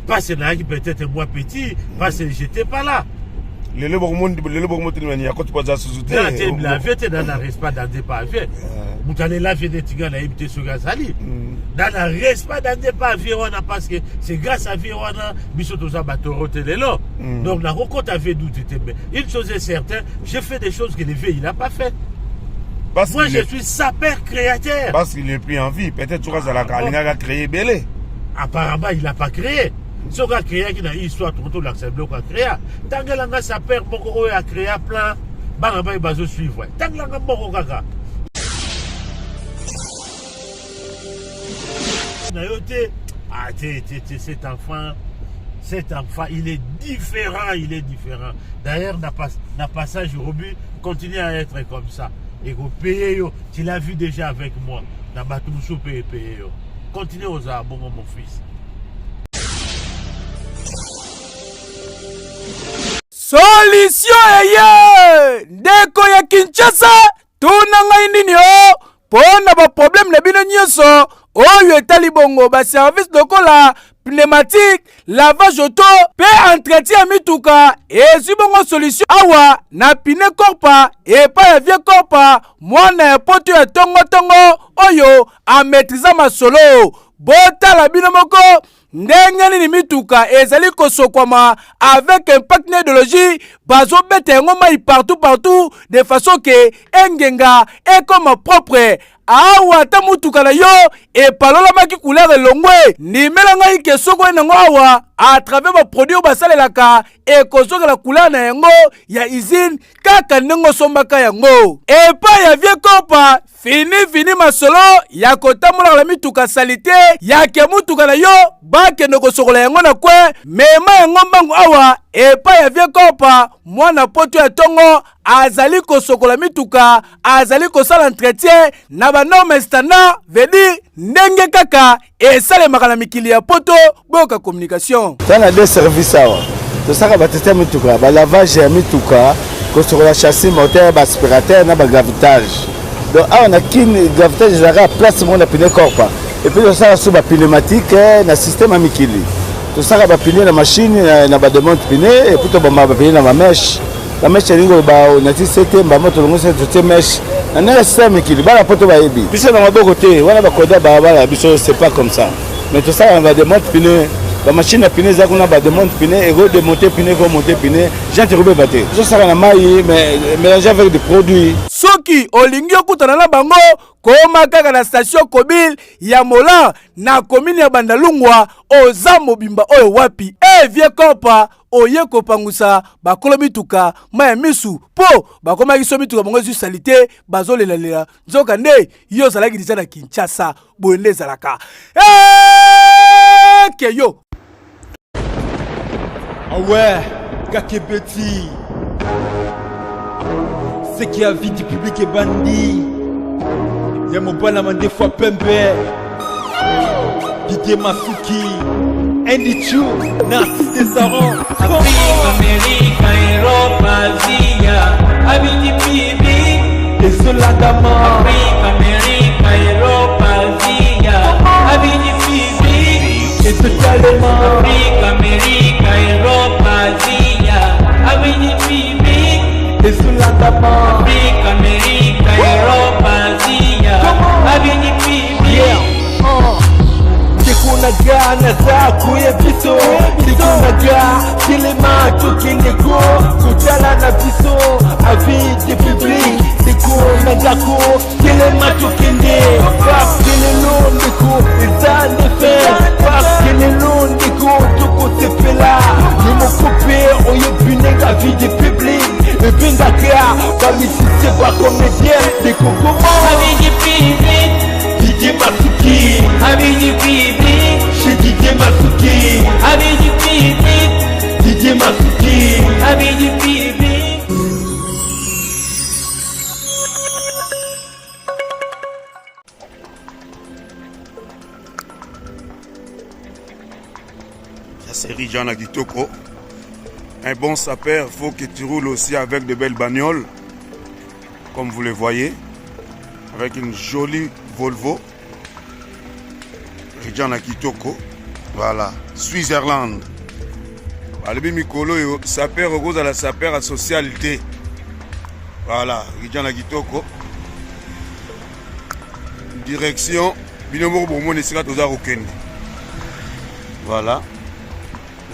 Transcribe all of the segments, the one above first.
Parce que nayaki peut-être moi petit, parce que j'étais pas là. Lelo bokomoni lelo bokomotelema ni yakoti po aza susu te. Na te la vie te na na respect dans des pas vie. Moto alela vie neti ngai nayebi te soki azali. Na na respect dans des pas vie wana parce que c'est grâce à vie wana biso toza batoro te lelo. Donc nakokota vie doute te mais une chose est certaine, j'ai fait des choses que le vieux il a pas fait. Parce Moi qu'il je est- suis sapeur créateur. Parce qu'il n'est plus en vie. Peut-être soki azalaka alingaka créer ebele. Apparemment il a pas créé. Soki acréaki na histoire tokoki tolakisa biloko acréa. Tangelanga sapeur moko oyo acréa plein bana baye bazosuivre. Tangelanga moko kaka. Na yo te. Ah te te te cet enfant cet enfant il est différent, il est différent. D'ailleurs na, pas, na passage Robu continue à être comme ça. Et payer yo, tu l'as vu déjà avec moi. Na bato mosusu pe epaye yo. Continue ozala bongo mon fils. Solution eye! Ndeko ya Kinshasa, tuna ngai nini o mpo na baproblème na bino nyonso oyo etali bongo baservice lokola pneumatique, lavage auto mpe entretien ya mituka ezwi bongo solution awa na pine korpa epai ya vie korpa mwana ya poto ya tongotongo oyo ametriza masolo. Botala bino moko ndenge nini mituka ezali kosokwama avec impact na idéologie, bazobeta yango mai partout partout de façon ke engenga ekoma propre. Awa ata motuka na yo epalolamaki couleur elongwe, ndimela ngai ke soki oye nango awa à travers baproduit oyo basalelaka ekozongela couleur na yango ya usine kaka ndenge osombaka yango epai ya vie kopa. Fini fini masolo ya kotambolaka na mituka salite ya ke motuka na yo bakende kosokola yango na kwe, mema yango mbangu awa epai ya vie kopa. Mwana poto ya tongo azali kosokola mituka, azali kosala entretien na banorme standard, veut dire ndenge kaka esalemaka na mikili ya poto. Boyoka communication. Toza na deux services awa, tosalaka bateste ya mituka, balavage ya mituka, kosokola chassis, moteur, baaspirateur na bagravitage. Donc awa na Kin gravitage ezalaka place moko na pine corpa. Et puis tosalaka so bapneumatique na système ya mikili, tosalaka bapine na machine na bademonte pine, et puis tobamba bapine na bamèche. Bamèche elingi koloba nati sete mbamo tolongo sete totie mèche na ndenge ya système mikili. Bana poto bayebi biso na maboko te wana bakoda balabala ya biso, c'est pas comme ça. Mais tosalaka na bademonte pine, bamachine ya pine eza kuna, bademonte pine ekodemonte pine, ekomonte pine, jante ekobeba te. Tozosala na mai mais mélange avec des produits. Soki olingi okutana na bango, koma kaka na station Kobil ya Molan na komini ya Bandalungwa. Oza mobimba oyo wapi e vie kopa oye kopangusa bakolo mituka mai ya misu mpo bakomaki so mituka bango ezwi salite, bazolelalela, nzoka nde yo ozalaki deja na Kinshasa. Boye nde ezalaka eke yo. Ah ouais, Kakebeti. Ce qui a vie du public est bandit. Ya mobala mandefu pembe. Didier Masuki. Andy Chu, Narcisse Desaron. Afrique, Amérique, Europe, Asia, Abidi Bibi, Ezolandama. Afrique, Amérique, Europe, Asia, Abidi Bibi, Ezotalema. Afrique, Amérique, Europe, Asia, Abidi Bibi, Ezolandama. Afrique, Amérique, Europe, Asia, Abidi Bibi. Yeah. Ndeko na ga naza koya biso, ndeko na ga telema tokende ko kotala na biso avis de public. Ndeko na ndako telema tokende parce que lelo ndeko eza nde fin, parce que lelo ndeko tokosepela yo moko mpe oyebi ndenge avis de public ebengaka bamisise bacomédien ndeko koma. Abidi Bibi, Didier Masuki, Abidi Bibi, chez Didier Masuki, Abidi Bibi, Didier Masuki. Abidi Bibi. Ça c'est Rijana Kitoko. Un bon sapeur, faut que tu roules aussi avec de belles bagnoles, comme vous le voyez, avec une jolie Volvo. Rijana Kitoko. Voilà, Switzerland. Balobi mikolo oyo sapeur okozala sapeur ya social te. Voilà, Rijana kitoko. Direction bino moko bomona esika toza kokende. Voilà.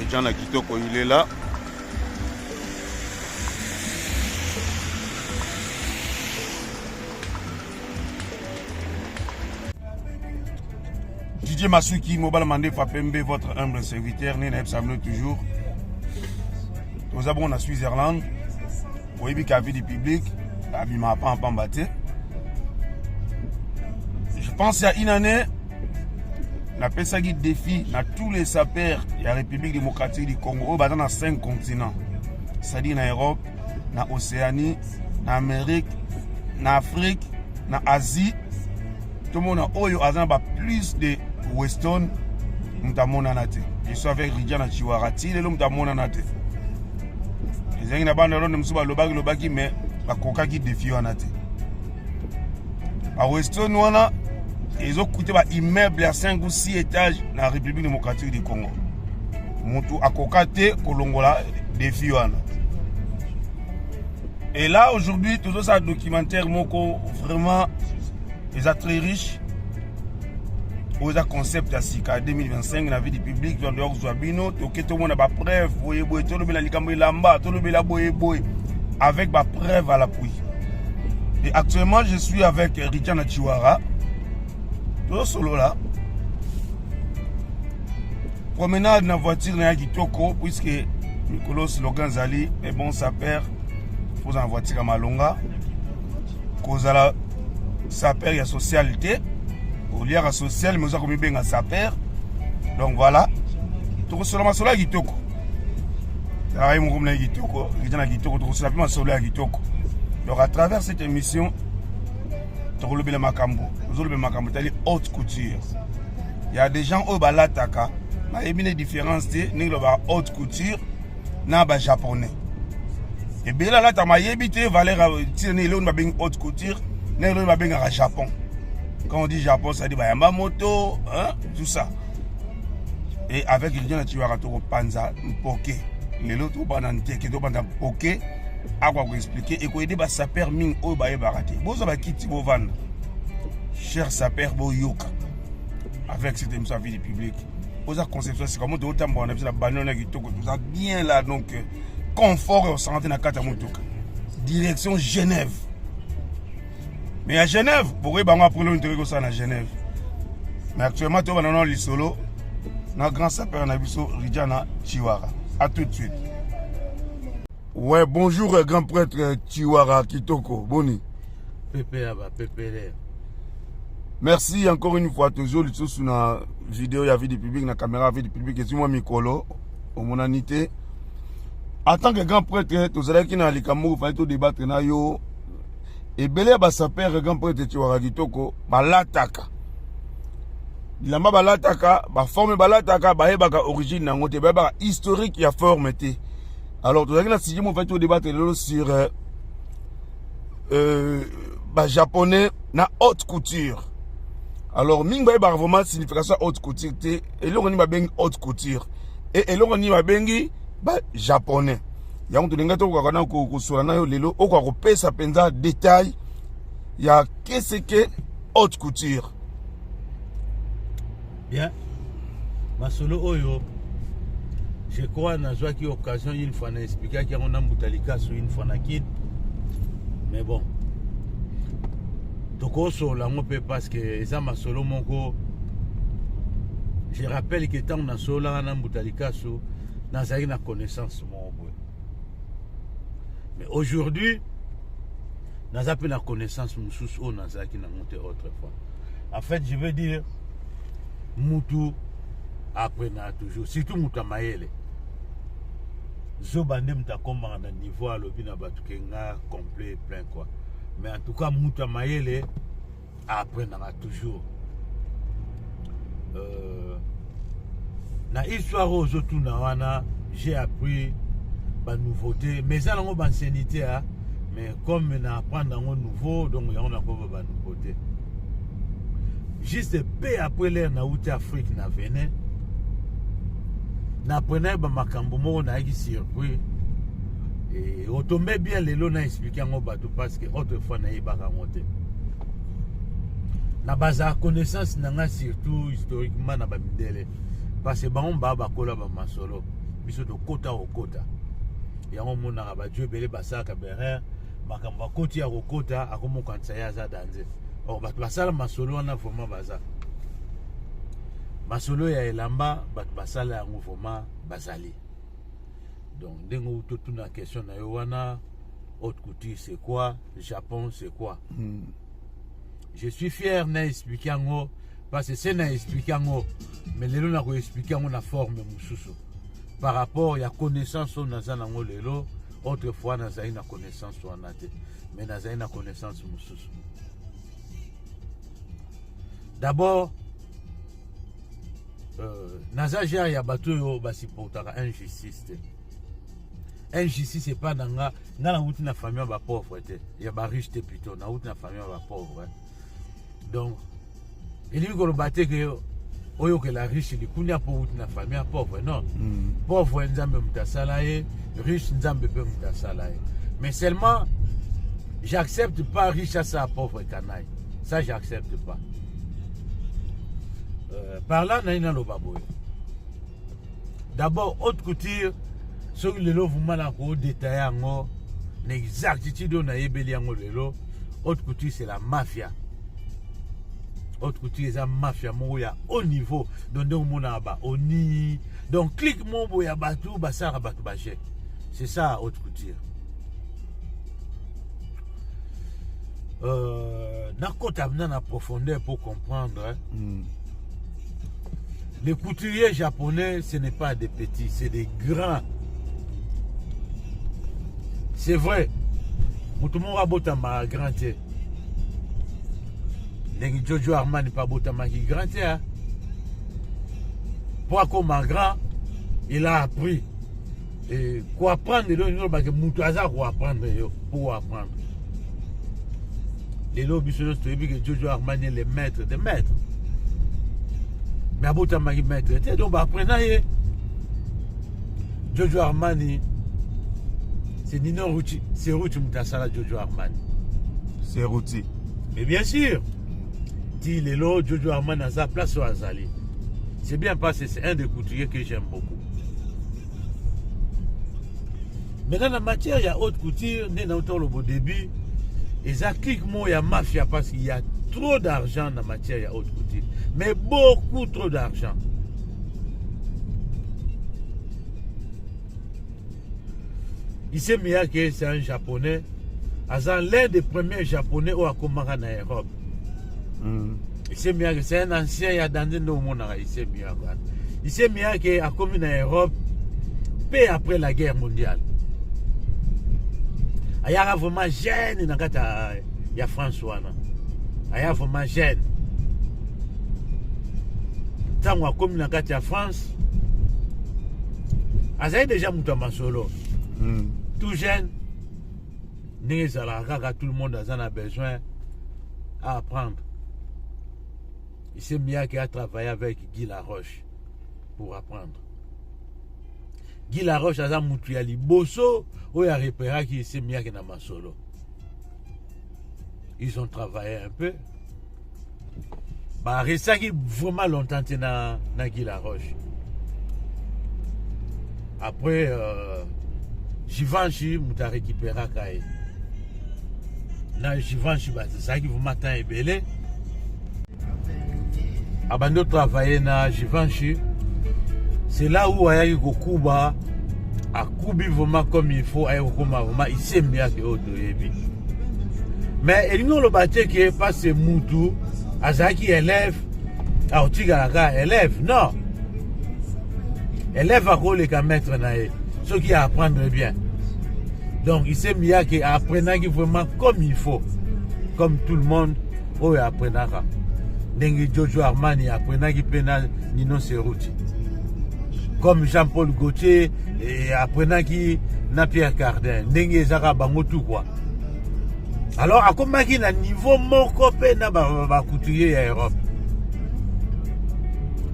Rijana kitoko il est là. Didier Masuki, Mobala Mandefa Pembe, votre humble serviteur, né na bino toujours. Toza bon na Switzerland, oyebi ka vie du public, abima pa pamba te. Je pense il y a une année, napesaki défi na tous les sapeurs ya République démocratique du Congo oyo baza na 5 continents, c'est-à-dire na Europe, na Océanie, na Amérique, na Afrique, na Asie. Tomona oyo aza na ba plus de Weston, moto amonana te. Je suis avec Rijana Chiwara, ti lelo moto amonana te. Ezalaki na bana londe mosusu balobaki lobaki, mais bakokaki défi wana te. Ba Weston wana ezokoute ba immeuble ya 5 ou 6 étages na République démocratique du Congo. Moto akoka te kolongola défi wana. Et là aujourd'hui tozosala documentaire moko vraiment eza très riche, oyo eza concept ya sika 2025 na vie du public. Toya kozwa bino, toke tomona bapreuve boyeboye, tolobela likambo elamba, tolobela boyeboye avec bapreuve à l'appui. Et actuellement je suis avec Rijana Chiwara, tozosolola promenade na voiture na ya kitoko, puisque mikolo slogan ezali e bon sapeur kozala na voiture ya malonga, kozala sapeur ya social te, oliaka social mais oza komibenga sapeur. Donc voilà, tokosola masolo ya kitoko. Ye moko na ye kitoko, eza na kitoko, tokosola mpe masolo ya kitoko. Donc à travers cette émission tokolobela makambo, tozolobela makambo etali haute couture. Il y a des gens oyo balataka bayebi ne différence te ndenge lobaka haute couture na ba japonais. Ebele alata mayebi te valeur ntina nini eloko babengi haute couture na eloko babengaka japon. Quand on dit japon, ça dit bayamba moto, hein, tout ça. Et avec Rijana Chiwara tokopanza mpoke lelo, tokobanda nteke, tokobanda mpoke, akoka koexpliquer, ekoyede basapeur mingi oyo bayebaka te. Bozwa bakiti, bovanda, cher sapeur, boyoka avec cette émission vie du public. Oza conception sika moto otambola na biso na bano na kitoko, toza bien là. Donc confort osanga te na kati ya motuka. Direction Genève, mais ya Genève bokoyeba yango après loni tokoki kosala na Genève. Mais actuellement tobanda nano lisolo na grand sapeur na biso Rijana Chiwara. À tout de suite. Ouais, bonjour grand prêtre Chiwara Kitoko, boni? Pepe ya bapepele. Merci encore une fois, toujours lisusu na vidéo ya vie du public, na caméra vie du public. Ezwi mwa mikolo omonani te. En tant que grand prêtre, tozalaki na likambo moko fallait todébattre na yo. Ebele ya basapeur, grand prêtre Chiwara Kitoko, balataka bilamba, balataka baforme, balataka, bayebaka origine nango te, bayebaka historique ya forme te. Alors tozalaki na sujet moko fallait todébattre lelo sur bajaponais na haute couture. Alors mingi bayebaka vraiment signification ya haute couture te, eloko nini babengi haute couture e eloko nini babengi bajaponais. Yango tolingai tokokaka na kosola na yo lelo, okoka kopesa mpenza détail ya qu'est-ce que haute couture. Bien, masolo oyo, je crois nazwaki occasion une fois na expliquaki yango na mbuta likaso une fois na kid, mais bon, tokosolola yango mpe parce que eza masolo moko. Je rappelle que ntango nasololaka na mbuta likaso, nazalaki na connaissance moko boye, mais aujourd'hui naza mpe na connaissance mosusu oyo nazalaki nango te autrefois. En fait, je veux dire, mutu apprenaka toujours, surtout mutu ya mayele. Zoba nde mutu akomaka na niveau alobi na bato ke nga complet plein quoi. Mais en tout cas mutu ya mayele apprenaka toujours. Na histoire oyo ozotuna wana, j'ai appris banouveauté, mais eza nango baancienneté, a mais comme na apprendre yango nouveau, donc yango nakoba banouveauté. Juste peu après l'heure nauti Afrique na Venin. Na apprenaki ba makambo moko nayaki surpris. Et otombe bien lelo na expliquer yango bato parce que autrefois nayebaka yango te. Na baza connaissance na nga surtout historiquement na ba mindele parce que bango ba bakola ba masolo biso tokota kokota yango omonaka bajo ebele basalaka berere makambo akoti ya kokota akomokanisa ye aza danze or bato basala masolo wana vraiment baza masolo ya elamba bato basala yango vraiment bazali. Donc ndenge outi otuna question na yo wana, haute couture c'est quoi, Japon c'est quoi? Je suis fier na expliquer yango parce que se na expliquer yango, mais lelo na ko expliquer yango na forme mosusu par rapport ya connaissance oyo naza nango lelo. Autrefois nazali na connaissance wana te, mais nazali na connaissance mosusu. D'abord, naza genre ya bato oyo basupportaka injustice te. Injustice epa na nga, nga nauti na famille ya bapauvre te, ya bariche te, plutôt nauti na famille ya bapauvre. Donc elingi koloba te ke oyokela riche likunia mpo outi na famille ya pauvre, non. Pauvre Nzambe moto asala ye, riche Nzambe mpe moto asala ye, mais seulement j'accepte pas riche asala pauvre canaille, ça j'accepte pas. Par là nayi naloba boye: d'abord, haute couture, soki lelo vuma na kodétailler yango na exactitude oyo nayebeli yango lelo, haute couture c'est la mafia. Haute couture eza mafia moko ya haut niveau. Donc ndenge omonaka ba oni, donc clique moko boye ya bato basalaka bato baje, c'est ça haute couture. Nakota na profondeur pour comprendre, hein. Les couturiers japonais, ce n'est pas des petits, c'est des grands. C'est vrai, moto moko abotama grand te, ndenge Giorgio Armani mpe abotamaki grand te, hein. Po akoma grand, il a appris. Et koapprendre lelo elingi olobake moto aza koapprendre yo pour apprendre. Lelo biso nyonso toyebi ke Giorgio Armani est le maître des maîtres, mais abotamaki maître te, donc baapprena ye. Giorgio Armani, c'est Nino Rucci, c'est Rucci moto asala Giorgio Armani. Cerruti. Mais bien sûr, ti lelo Giorgio Armani aza place oyo azali, c'est bien parce que c'est un des couturiers que j'aime beaucoup. Maintenant, na matière ya haute couture, nde nauta oloba au début, eza clique moko ya mafia parce qu'il y a trop d'argent na matière ya haute couture, mais beaucoup trop d'argent. Issey Miyake, c'est un Japonais, aza l'un des premiers Japonais oyo akomaka na Europe. Issey Miyake, c'est un ancien ya dande nde omonaka Issey Miyake wana. Issey Miyake akomi na Europe mpe après la guerre mondiale. Ayaka vraiment jeune na kati ya France wana, aya vraiment jeune. Ntango akomi na kati ya France, azali déjà moto ya masolo. Tout jeune, ndenge ezalaka kaka, tout le monde aza na besoin à apprendre. Issey Miyake a travaillé avec Guy Laroche pour apprendre. Guy Laroche aza mutu ya liboso oyo arepéraki Issey Miyake na masolo. Ils ont travaillé un peu, baresaki vraiment longtemps te na Guy Laroche. Après, Givenchy moto arécupéraka ye. Na Givenchy bazalaki vraiment temps ebele. Abandi otravaille na Givenchy, c'est là où ayaki kokuba, akubi vraiment comme il faut, ayaki kokoma vraiment Issey Miyake oyo toyebi. Mais elingi oloba te ke parce mutu azalaki élève akotikalaka élève, non. Élève akoleka maître na ye soki aapprendre bien. Donc Issey Miyake apprenaki vraiment comme il faut, comme tout le monde oyo apprenaka, ndenge Giorgio Armani apprenaki mpe na Nino Cerruti, comme Jean-Paul Gaultier apprenaki na Pierre Cardin, ndenge ezaka bango tout quoi. Alors akomaki na niveau moko mpe na bacouturier ya Europe.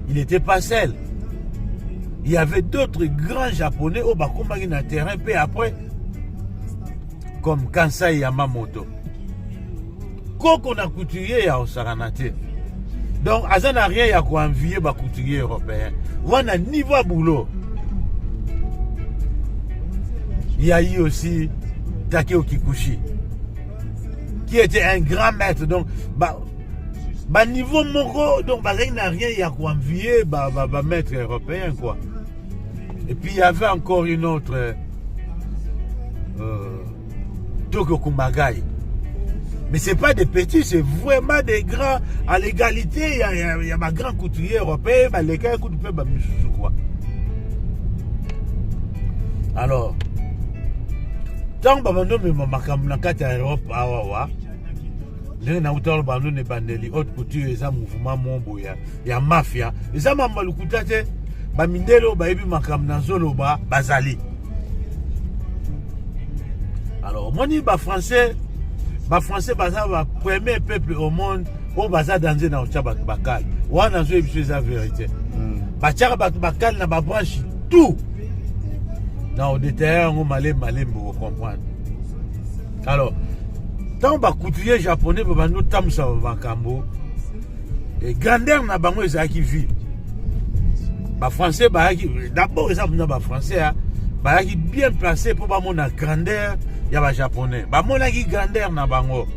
Il était pas seul. Il y avait d'autres grands Japonais oyo bakomaki na terrain mpe après, comme Kansai Yamamoto, koko na couturier ya osakana te. Donc aza na rien ya koenvie bacouturier européen wana, niveau ya boulot. Il y a eu aussi Takeo Kikuchi, qui était un grand maître. Donc ba ba niveau moko, donc bazalaki na rien ya koenvie ba, ba, ba maître européen, quoi. Et puis il y avait encore une autre, Tokyo Kumagai. Mais c'est pas des petits, c'est vraiment des grands à l'égalité. Il y a ma grand couturier européen, bah, les gars, écoute, bah, quoi. Alors, ntango babando mema makambo na kati ya Europe awawa, ndenge nauta oloba bando na ebandeli, haute couture eza mouvement mo boye ya mafia. Eza mambo ya lokuta te. Bamindele oyo bayebi makambo nazoloba bazali. Alors omoni, Bafrançais, Bafrançais baza bapremier peuple au monde oyo baza danger na kotya bato bakale. Wana nazoyebi biso, eza vérité. Batiaka bato bakale na babranche tout. Na odétailler yango malembe malembe, okocomprendre. Alors ntango bacouturier japonais babandi otambusa bamakambo e grandeur na bango ezalaki vie, Bafrançais bayaki d'abord. Eza mpona Bafrançais, bayaki bien placé mpo bamona grandeur ya Bajaponais. Bamonaki grandeur na bango.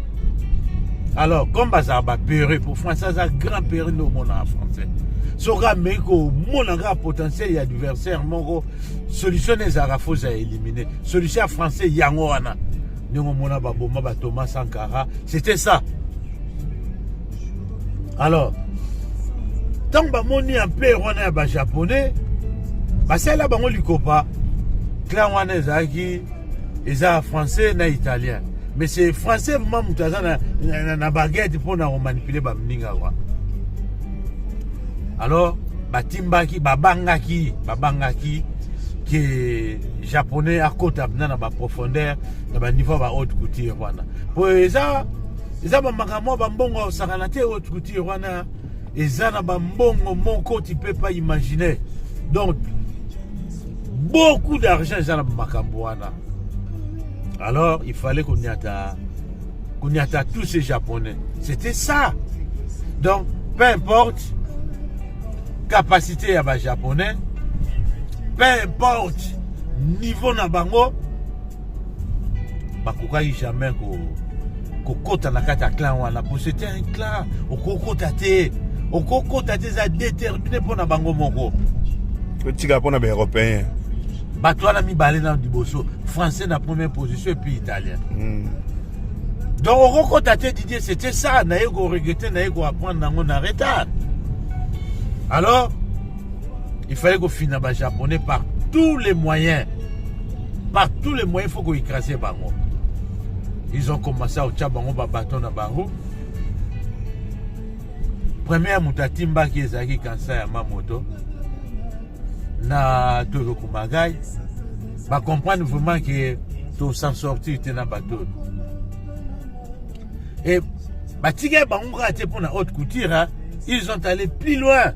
Alors comme bazala bapeureux, pour Français aza grand peureux nde omonaka Français soki ameki komona kaka potentiel ya adversaire moko, solution ne ezalaka faut ya éliminer. Solution ya Français yango wana. Ndenge omona baboma bathomas Sankara, c'était ça. Alors ntango bamoni empire wana ya Bajaponais, basalela bango likopa. Clan wana ezalaki, eza Français na Italien, mais c'est Français vraiment moto aza na baguette mpona komanipuler bamoninga, quoi. Alors batimbaki, babangaki ke Japonais akota mpenza na baprofondeur, na baniveau ya bahaute couture wana, po eza bamakambo ya bambongo osakana te. Haute couture wana eza na bambongo moko, tu peux pas imaginer. Donc beaucoup d'argent eza na bamakambo wana. Alors il fallait koniata tous ces Japonais, c'était ça. Donc peu importe capacité ya Bajaponais, peu importe niveau na bango, bakokaki jamais kokota na kati ya clan wana, po c'était un clan okokota te, okokota te. Eza déterminé mpo na bango moko. Totika mpona Baeuropéen. Bato wana mibale na liboso, Français na première position et puis Italien. Donc okokota te, Didier, c'était ça. Naye koregretter, naye koapprendre nango na retard. Alors il fallait kofina Bajaponais par tous les moyens, par tous les moyens, il faut koécraser bango. Ils ont commencé à otya bango babaton na baroues. Première moto atimbaki ezalaki Kansai Yamamoto na Toro Kumagai. Bacomprendre vraiment ke tos'en sortir te na bato e batikaki bango kaka te mpona haute couture. Ils ont allé plus loin,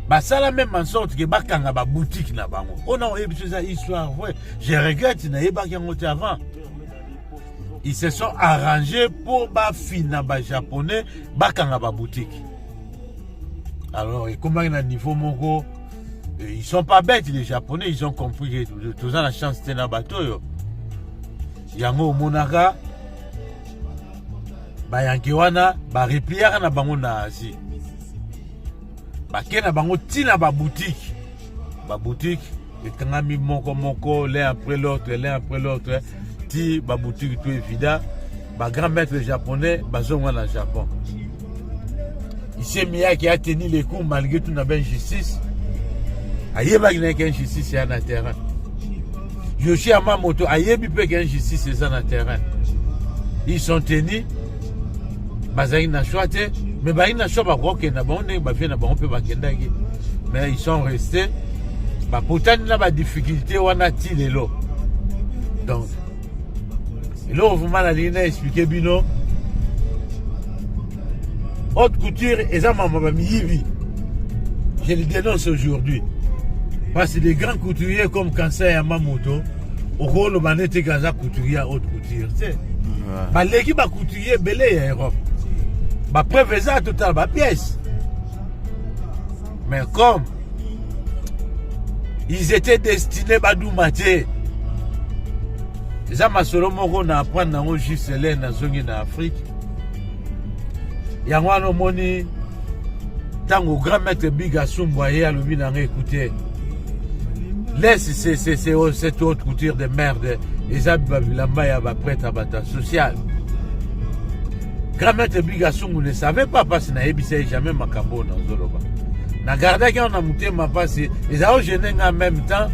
basala même en sorte ke bakanga baboutique na bango. Oyo na oyebi biso, eza histoire vrai. Je regrette, nayebaki yango te avant. Ils se sont arrangés mpo bafina Bajaponais, bakanga baboutique. Alors ekomaki na niveau moko, ils sont pas bêtes, les Japonais. Ils ont compris que toza na chance te na bato oyo. Yango omonaka Bayanke wana barepliaka na bango na Asie, bake na bango ntina baboutique. Baboutique ekangami moko moko, l'un après l'autre, l'un après l'autre, ti baboutique tout evida. Bagrand maître japonais bazonga na Japon. Issey Miyake a tenu les coups malgré tout na bainjustice. Ayebaki na ye ke injustice eya na terrain. Yoshi Yamamoto ayebi mpe ke injustice eza na terrain. Ils sont tenus, bazalaki na choix te, mais bazalaki na choix, bakokenda bango ndenge bavie na bango mpe bakendaki, mais ils sont restés, bapotani na badifficulté wana ti lelo. Donc eloko vraiment nalingi na expliquer bino, haute couture eza mama bamiyibi. Je le dénonce aujourd'hui. Parce que les grands couturiers comme Kansai Yamamoto, okoloba nete ke aza couturier ya haute couture te. Baleki ba couturier ebele ya Europe. Ba preuve eza totala ba pièces. Mais comme ils étaient destinés baduma te, eza masolo moko na apprendre yango juste le nazongi na Afrique. Yango wana omoni ntango grand maître Big Asumbu aye alobi na ngai, écoutez, laisse cette haute couture de merde, eza babilamba ya baprêtre ya bato ya social. Grand maître Big Asungu ne savait pas, parce nayebisa ye jamais makambo oyo nazoloba. Nagardaki yango na motema mpasi, eza ogêner nga en même temps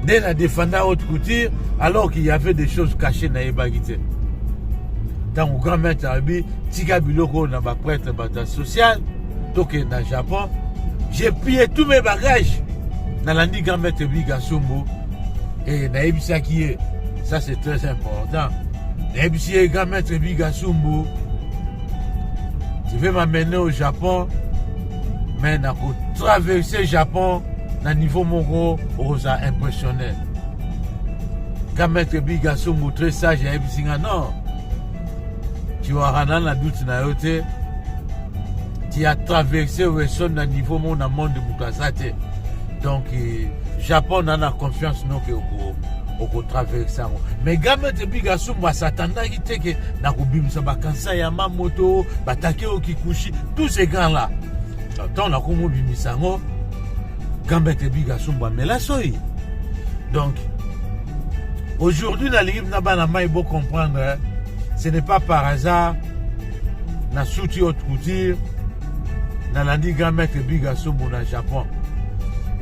nde na défenda haute couture alors qu'il y avait des choses cachées, nayebaki te. Ntango grand maître alobi tika biloko oyo na baprêtre bato ya social, tokende na Japon, j'ai plié tous mes bagages, nalandi grand maître Big Asumbu e nayebisaki ye, ça c'est très important, nayebisi ye: grand maître Big Asumbu, tu veux m'amener au Japon, mais nakotraverse Japon na niveau moko okozala impressionné. Grand maître Big Asumbu, très sage, ayebisi nga: non, tiwaka na na doute na yo te, tu as traversé Wilson na niveau moko na monde moto aza te. Donc Japon na confiance noke okotraverse yango. Mais grand maître Big Asumbu asatandaki te ke na kobimisa bakansa ya Mamoto, Batakeo Kikuchi, tous ces grands là. Ntango nakomobimisa yango, grand maître Big Asumbu amela soi. Donc aujourd'hui nalingi na bana mai bocomprendre, ce n'est pas par hasard na suti haute couture, nalandi grand maître Big Asumbu na Japon.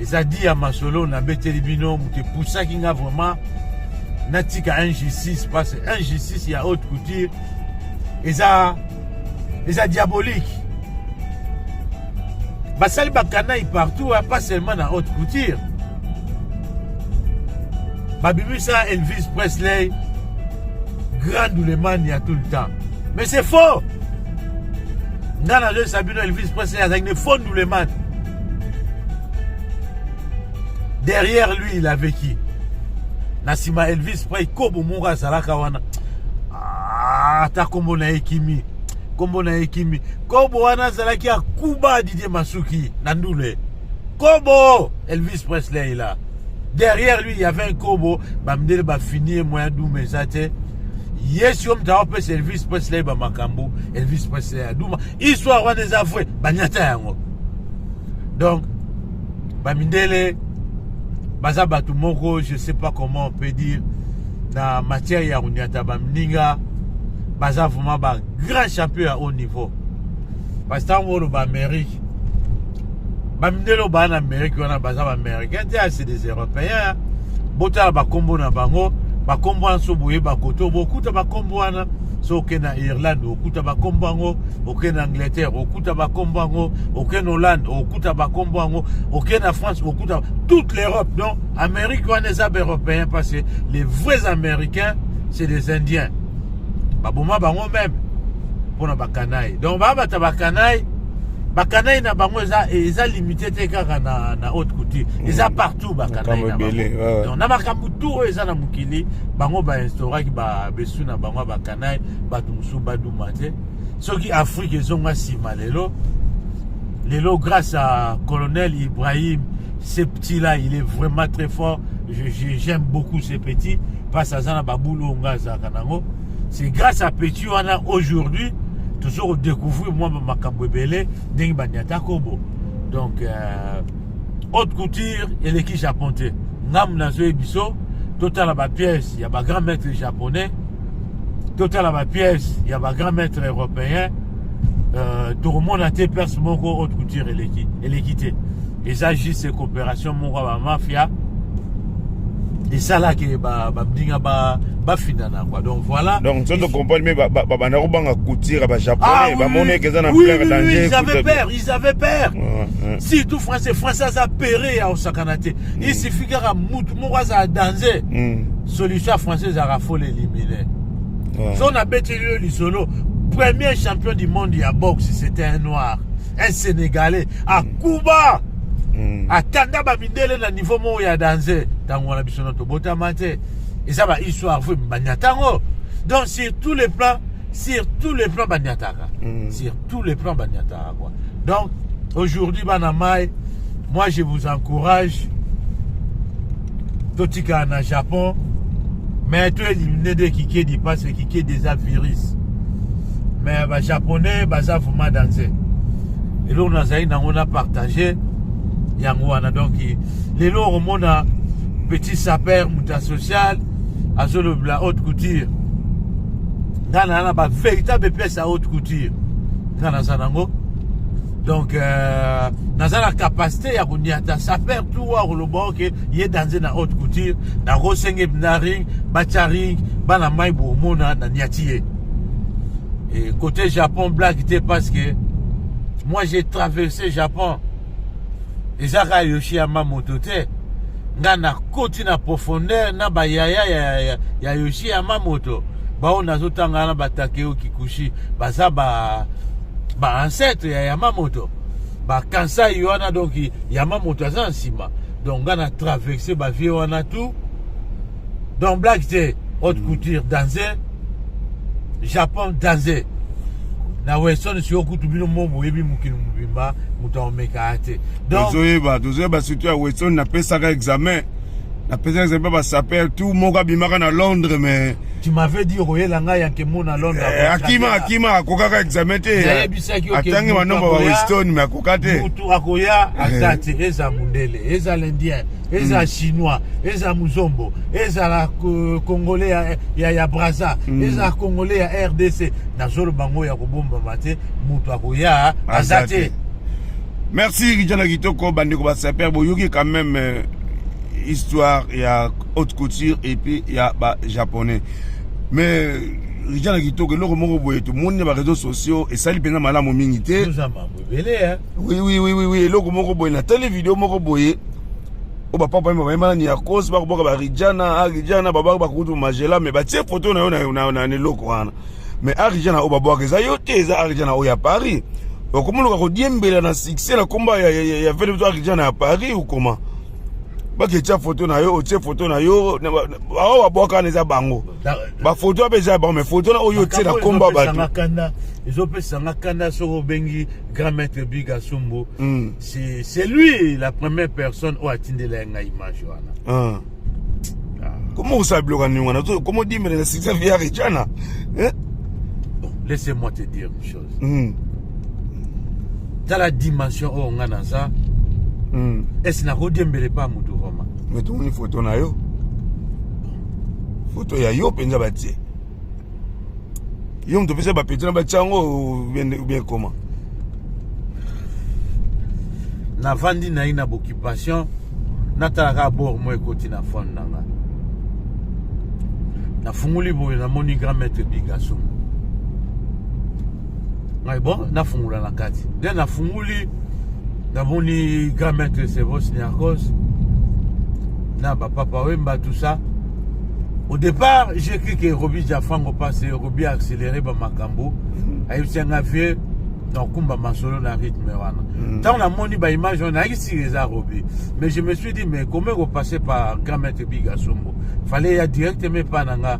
Eza di ya masolo nabeteli bino. Moto epusaki nga vraiment natika 1J6, parce que 1J6 ya haute couture eza diabolique. Basali bakanayi partout, pas seulement na haute couture. Babimisa Elvis Presley grand ndulemand ya tout le temps, mais c'est faux. Nga nazoyesa bino, Elvis Presley azalaki ne faux ndulemand. Derrière lui, il avait qui? Na nsima Elvis Presley, kobo moko azalaka wana, ata nkombo na ye kimi, nkombo na ye kimi. Kobo wana azalaki akuba Didier Masuki na ndule. Kobo Elvis Presley là, derrière lui il y avait un kobo. Bamindele bafini ye, moyen duma eza te. Ye siko moto akopesa Elvis Presley bamakambo. Elvis Presley aduma. Histoire wana eza vrai, banyata yango. Donc bamindele baza bato moko, je sais pas comment on peut dire, na matière ya konyata bamininga, baza vraiment ba grand champion ya haut niveau. Parce que ntango oyo baamérique, bamindele oyo baa na Amérique wana, baza baaméricain te, c'est des Européens. Botala bakombo na bango, bakombo wana so boyeba koto bokuta bakombo wana. So okende na Irlande, okuta bakombo yango; okende na Angleterre, okuta bakombo yango; okende na Hollande, okuta bakombo yango; okende na France, okuta toute l'Europe. Donc Amérique wana eza baeuropéen, parce que les vrais Américains, c'est des Indiens. Baboma bango même mpona bakanayi. Donc babata bakanayi, bakanayi na bango eza limité te kaka na haute couture, eza partout bakanayi na bango. Donc na makambo tu oyo eza na mokili, bango bainstauraki besu na bango ya bakanayi, bato mosusu baduma te. Soki Afrique ezonga nsima lelo lelo, grâce à colonel Ibrahim. Ce petit là, il est vraiment très fort. J'aime beaucoup ce petit parce que aza na babulu oyo nga azalaka nango. C'est grâce à petit wana aujourd'hui toujours découvrir mwa makambo ebele ndenge baniata kobo. Donc haute couture eleki Japon te. Ngambu nazoyebi biso, totala bapièce ya bagrand maître japonais, totala bapièce ya bagrand maître européen, tokomona te place moko haute couture eleki te. Eza juste coopération moko ya bamafia esalaki babinga bafindana quoi. Donc voilà. Donc soki tocomprendre me, babanda kobanga couture ya bajaponais, bamoni eke eza na plein danger. Ils avaient peur, ils avaient peur, surtout français. Français aza pere ya kosakana te. Il suffit kaka mutu moko azala danger, solution ya français ezalaka faut l'éliminer. So nabeteli yo lisolo, premier champion du monde ya boxe, c'était un Noir, un Sénégalais, akuba. Atanda bamindele na niveau moko ya danger. Ntango wana biso na tobotama te, eza ba histoire vrai, banyata yango. Donc sur tous les plans, sur tous les plans banyataka, sur tous les plans banyataka quoi. Donc aujourd'hui, bana mai, moi je vous encourage, totikala na Japon, mais toélimine nde kikedi, parce que kikedi eza virus, mais bajaponais baza vraiment danger. Eloko nazali nango na partage yango wana. Donc lelo okomona petit sapeur, moto ya social, azolobela haute couture. Nga na na bavéritable pièce ya haute couture, nga naza nango. Donc naza na capacité ya koniata sapeur tout wa koloba oke ye danze na haute couture. Nakosenge na ring, batya ring, bana mai bomona na niati ye. Et côté Japon, blague te, parce que moi j'ai traversé Japon. Eza kaka Yohji Yamamoto te, nga nakoti na profondeur na bayaya ya Yohji Yamamoto. Bao nazotanga na batakeo Kikuchi, baza ba baancêtre ya Yamamoto, bakansai wana. Donc Yamamoto aza na nsima. Donc nga na traverse bavieux wana tout. Donc blague te, haute couture danger, Japon danger. Na Weston sikoyo kutu, bino mo boyebi mokili mobimba, moto aomekaka te. Donc Tozoyeba, tozoyeba, surtout ya Weston. Napesaka examen, napesaka examen basapeur tout. Moko abimaka na Londres, mais Tu m'avais dit okoyela ngai yanke mo na Londres. Eh, akima, akima, akokaka examen te. Nayebisaki yo ke atangi moto banomba ba Weston, mais akoka te. Mutu akoya aza te, eza mundele, eza l'indien, eza chinois, eza muzombo, ezala congolais ya Braza, eza congolais ya RDC, nazoloba ngo ya kobombama te, mutu akoya aza te. Merci Rijana Kitoko. Bandeko basapeur, boyoki quand même histoire ya haute couture et puis ya bajaponais. Mais Rijana Kitoko, eloko moko boye tomoni na baréseaux sociaux esali mpenza malamu mingi te. Toza mambo ebele, hein. Oui, eloko moko boye, natali video moko boye oyo bapapa yemba bayemba nani ya cause bakoboka barijana, arijana babaka bakutu Magela, mais batie photo na yo na eloko wana. Mais arijana oyo babwaka eza yo te, eza arijana oyo ya Paris. Okomoluka kodiembela na succès na komba ya vele biso arijana ya Paris, okoma baketia photo na yo, otie photo na yo awa babwaka wana eza bango, bafoto ape eza ya bango, mais photo na oyo otie na komba bato. Kanda ezopesanga kanda soki obengi grand maître Biga Sumbu. C'est lui la première personne oyo atindela ngai image wana. Ah. Comment osala biloko ya ndenge wana? Comment odimela na succès ya Rijana? Bon, laissez-moi te dire une chose. Tala dimension oyo nga naza. Esi nakodiembele pa mutu vraiment? Mais tomoni photo na yo, photo ya yo mpenza batie yo, moto opesa bapeti na batia yango ou bien comment? Navandi na ye na boccupation, natalaka bor mo ekoti na phone na nga, nafunguli boye, namoni grand maître Bigaso. Ngai bon, nafungula na kati nde nafunguli, namoni grand maître Servos Niarcos na bapapa Wemba, tout ça. Au départ j'ai cru que Robi Jafango passe, Robi accéléré bamakambo, ayebisi nga: "Vieux, nakumba masolo na rythme wana." Ntango namoni baimage wana, nayaki siri eza Robi, mais je me suis dit: "Mais comment kopasser par grand maître Bigasombo? Fallait ya directement epa na nga."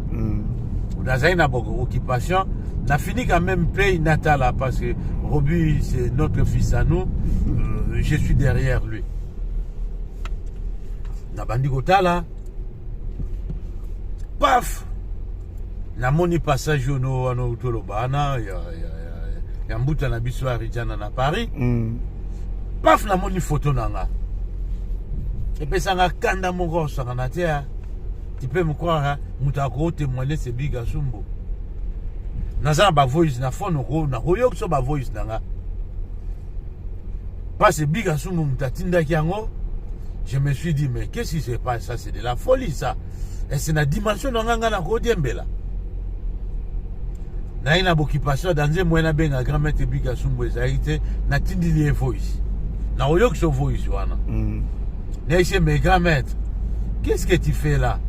Nazali na occupation, nafini quand même play natala, parce que Robi, c'est notre fils à nous, je suis derrière lui. Nabandi kotala, paf, namoni passage oyo wana toloba wana ya mbuta na biso ya Rijana na Paris. Paf, namoni photo na nga, epesanga kanda moko osangana te. Tu peux me croire, moto akotémoigne, c'est Biga Sumbo. Naza na bavoice na phone, nakoyoki so bavoice na nga, parce Biga Sumbo moto atindaki yango. Je me suis dit: "Mais qu'est-ce qui se passe? Ça, c'est de la folie, ça." Ese na dimension na nga, nga nakodiembela naye na boccupation danze moye, nabenga grand maître Biga Sumbo, ezalaki te. Natindili ye voice, nakoyoki so voice wana. Nayesi: "Mais grand maître, qu'est-ce que tu fais là?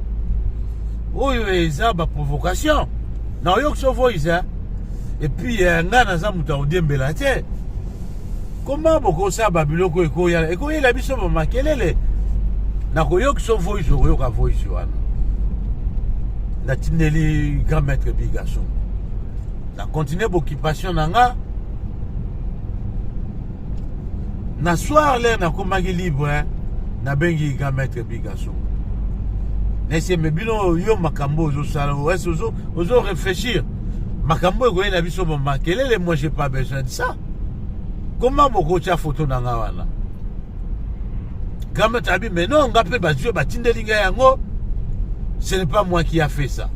Oyo eza baprovocation." Nakoyoki so voice, hein? Et puis ngai naza moto akodiembela te. Comment bokosala babiloko ekoya ekoyela biso bamakelele? Nakoyokisa voice, okoyoka voice wana. Natindeli grand maître Bigason. Na continuer boccupation na nga. Na soir lere nakomaki libre, nabengi grand maître Bigason. Nese me bino yo makambo ozosala, ozo ozo réfléchir. Makambo ekoyela biso bamakelele, moi j'ai pas besoin de ça. Comment bokotia photo na nga wana? Grand maître abi mais non, nga pe bazwi batindeli ngai yango. Ce n'est pas moi qui a fait ça.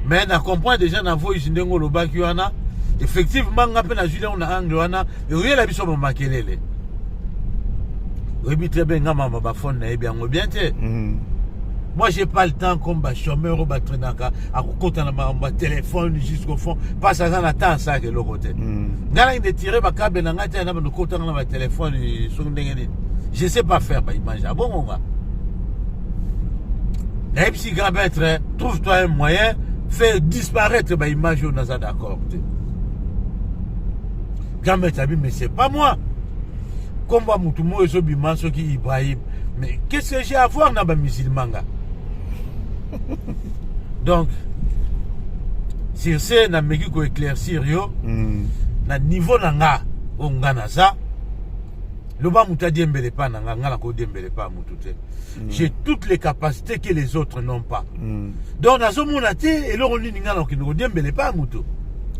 Mais na comprend déjà na voice ndenge olobaki wana. Effectivement nga pe nazwi yango na angle wana, ekoyela biso ba makelele. Oyebi très bien nga mama ba phone nayebi yango bien te. Moi j'ai pas le temps comme ba chômeur oyo batrainaka akokota na makambo ya téléphone jusqu'au fond parce aza na temps asalaka eloko te. Nga nangi de tirer ba câble na ngai te na bando kotanga na ba téléphone soki ndenge nini. Je sais pas faire ba image ya bongo nga. Nayebisi grand maître, trouve-toi un moyen, fais disparaître ba image oyo naza d'accord te. Grand maître abi mais c'est pas moi. Kombo ya mutu moko ezobima soki Ibrahim. Mais qu'est-ce que j'ai à voir na ba musulman nga? Donc sur ce nameki ko éclaircir yo na niveau na nga oyo nga naza loba moto adiembele epa na nga, nga nakodiembele epa ya motu te. J'ai toutes les capacités que les autres n'ont pas. Donc nazomona te eloko nini nga nakokende kodiembele epa ya motu.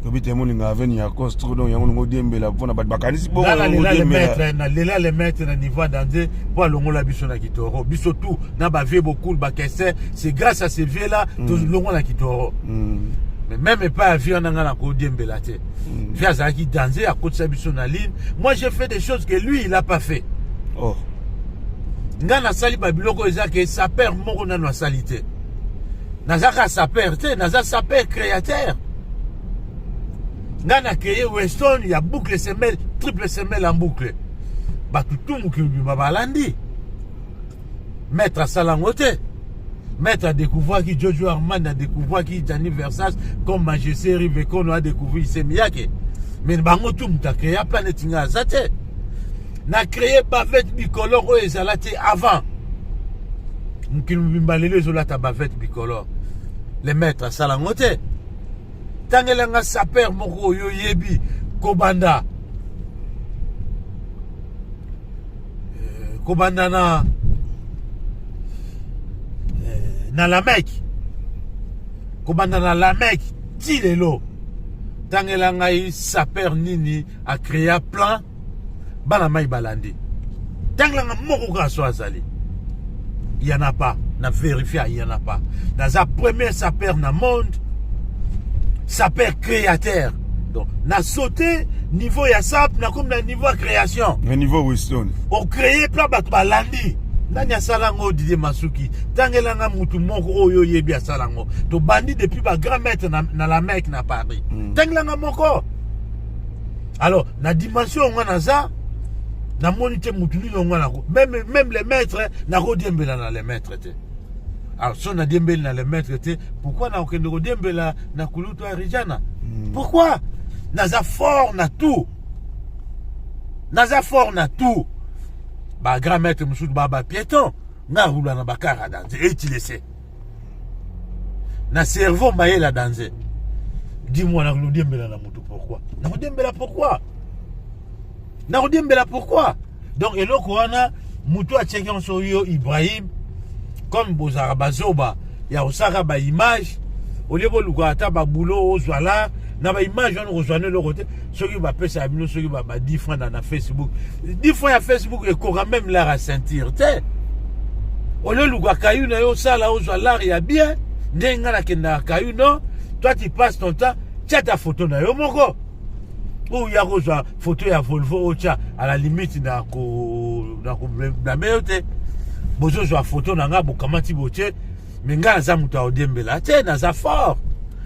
Obi te moninga aveni ya costro, donc yango ningo odiembela mpona bato bakanisi bongo. Nga nalela le odiembela. maître, nalela le maître na niveau ya danger mpo alongola biso na kitoro. Biso tout na ba vieux bokul bakese, c'est grâce à ces vieux là tolongwa na kitoro. Mais même epai ya vieux wana nga nakodiembela te. Vieux azalaki danger, akotisa biso na ligne. Moi j'ai fait des choses que lui il a pas fait. Oh. Nga nasali ba biloko eza ke sapeur moko nano asali te. Nazaka sapeur te, naza sapeur créateur. Nga na créé Weston ya boucle semelle, triple semelle en boucle. Bato tout mokili mobimba balandi. Maître asala yango te. Maître a découvert qui Giorgio Armani a découvert qui Gianni Versace comme Majesté Rivecono a découvert Issey Miyake. Mais bango tout mutu a créé planète nga aza te. Na créé bavette bicolore oyo ezala te avant. Mokili mobimba lelo ezolata bavette bicolore. Le maître asala yango te. Tangelanga sapeur moko oyo oyebi kobanda kobanda na na Lameki, kobanda na Lameki ti lelo. Tangela ngai sapeur nini a créa plan bana mai balandi. Tangelanga moko kaka so azali. Il y en a pas. Na vérifié, il y en a pas. Naza premier sapeur na monde, sapeur créateur. Donc, na sauté niveau ya sap, na comme na niveau ya création. Na niveau Weston. O créer plan bato balandi. Nani asala ngo Didier Masuki? Tangelanga mutu moko oyo yebi asala ngo. To bandi depuis ba grand maître na la Mecque na Paris. Tangelanga moko. Alors, na dimension nga naza, na moni te mutu nini nga nako. Même les maîtres, nako diembela na les maîtres te. Alors, so na diembeli na les maîtres te, pourquoi na okende ko diembela na kulutu ya Rijana? Pourquoi? Naza fort na tout. Naza fort na tout. Ba grand maître mususu ba ba piéton, nga roula na bakara danze et tu le sais. Na cerveau mayela danze. Dis-moi na kodiembela na mutu pourquoi? Na kodiembela pourquoi? Na kodiembela pourquoi? Donc eloko wana mutu atiaki yango yo Ibrahim comme bozalaka bazoba ya kosaka ba image olie boluka ata ba boulot ozwa la na ba image wana kozwa na eloko te. Soki bapesaka bino soki ba 10 francs na Facebook, 10 francs ya Facebook ekoka même lar ya ceinture te. Olie oluka kayu na yo osala ozwa lar ya bien ndenge nga nakendaka kayu. Non, toi tu passes ton temps tia ta photo na yo moko oyo ya kozwa photo ya Volvo otya à la limite na ko na ko blâmer yo te. Bozozwa photo na nga bokamati botie, mais nga naza moto ya kodiembela te, naza fort,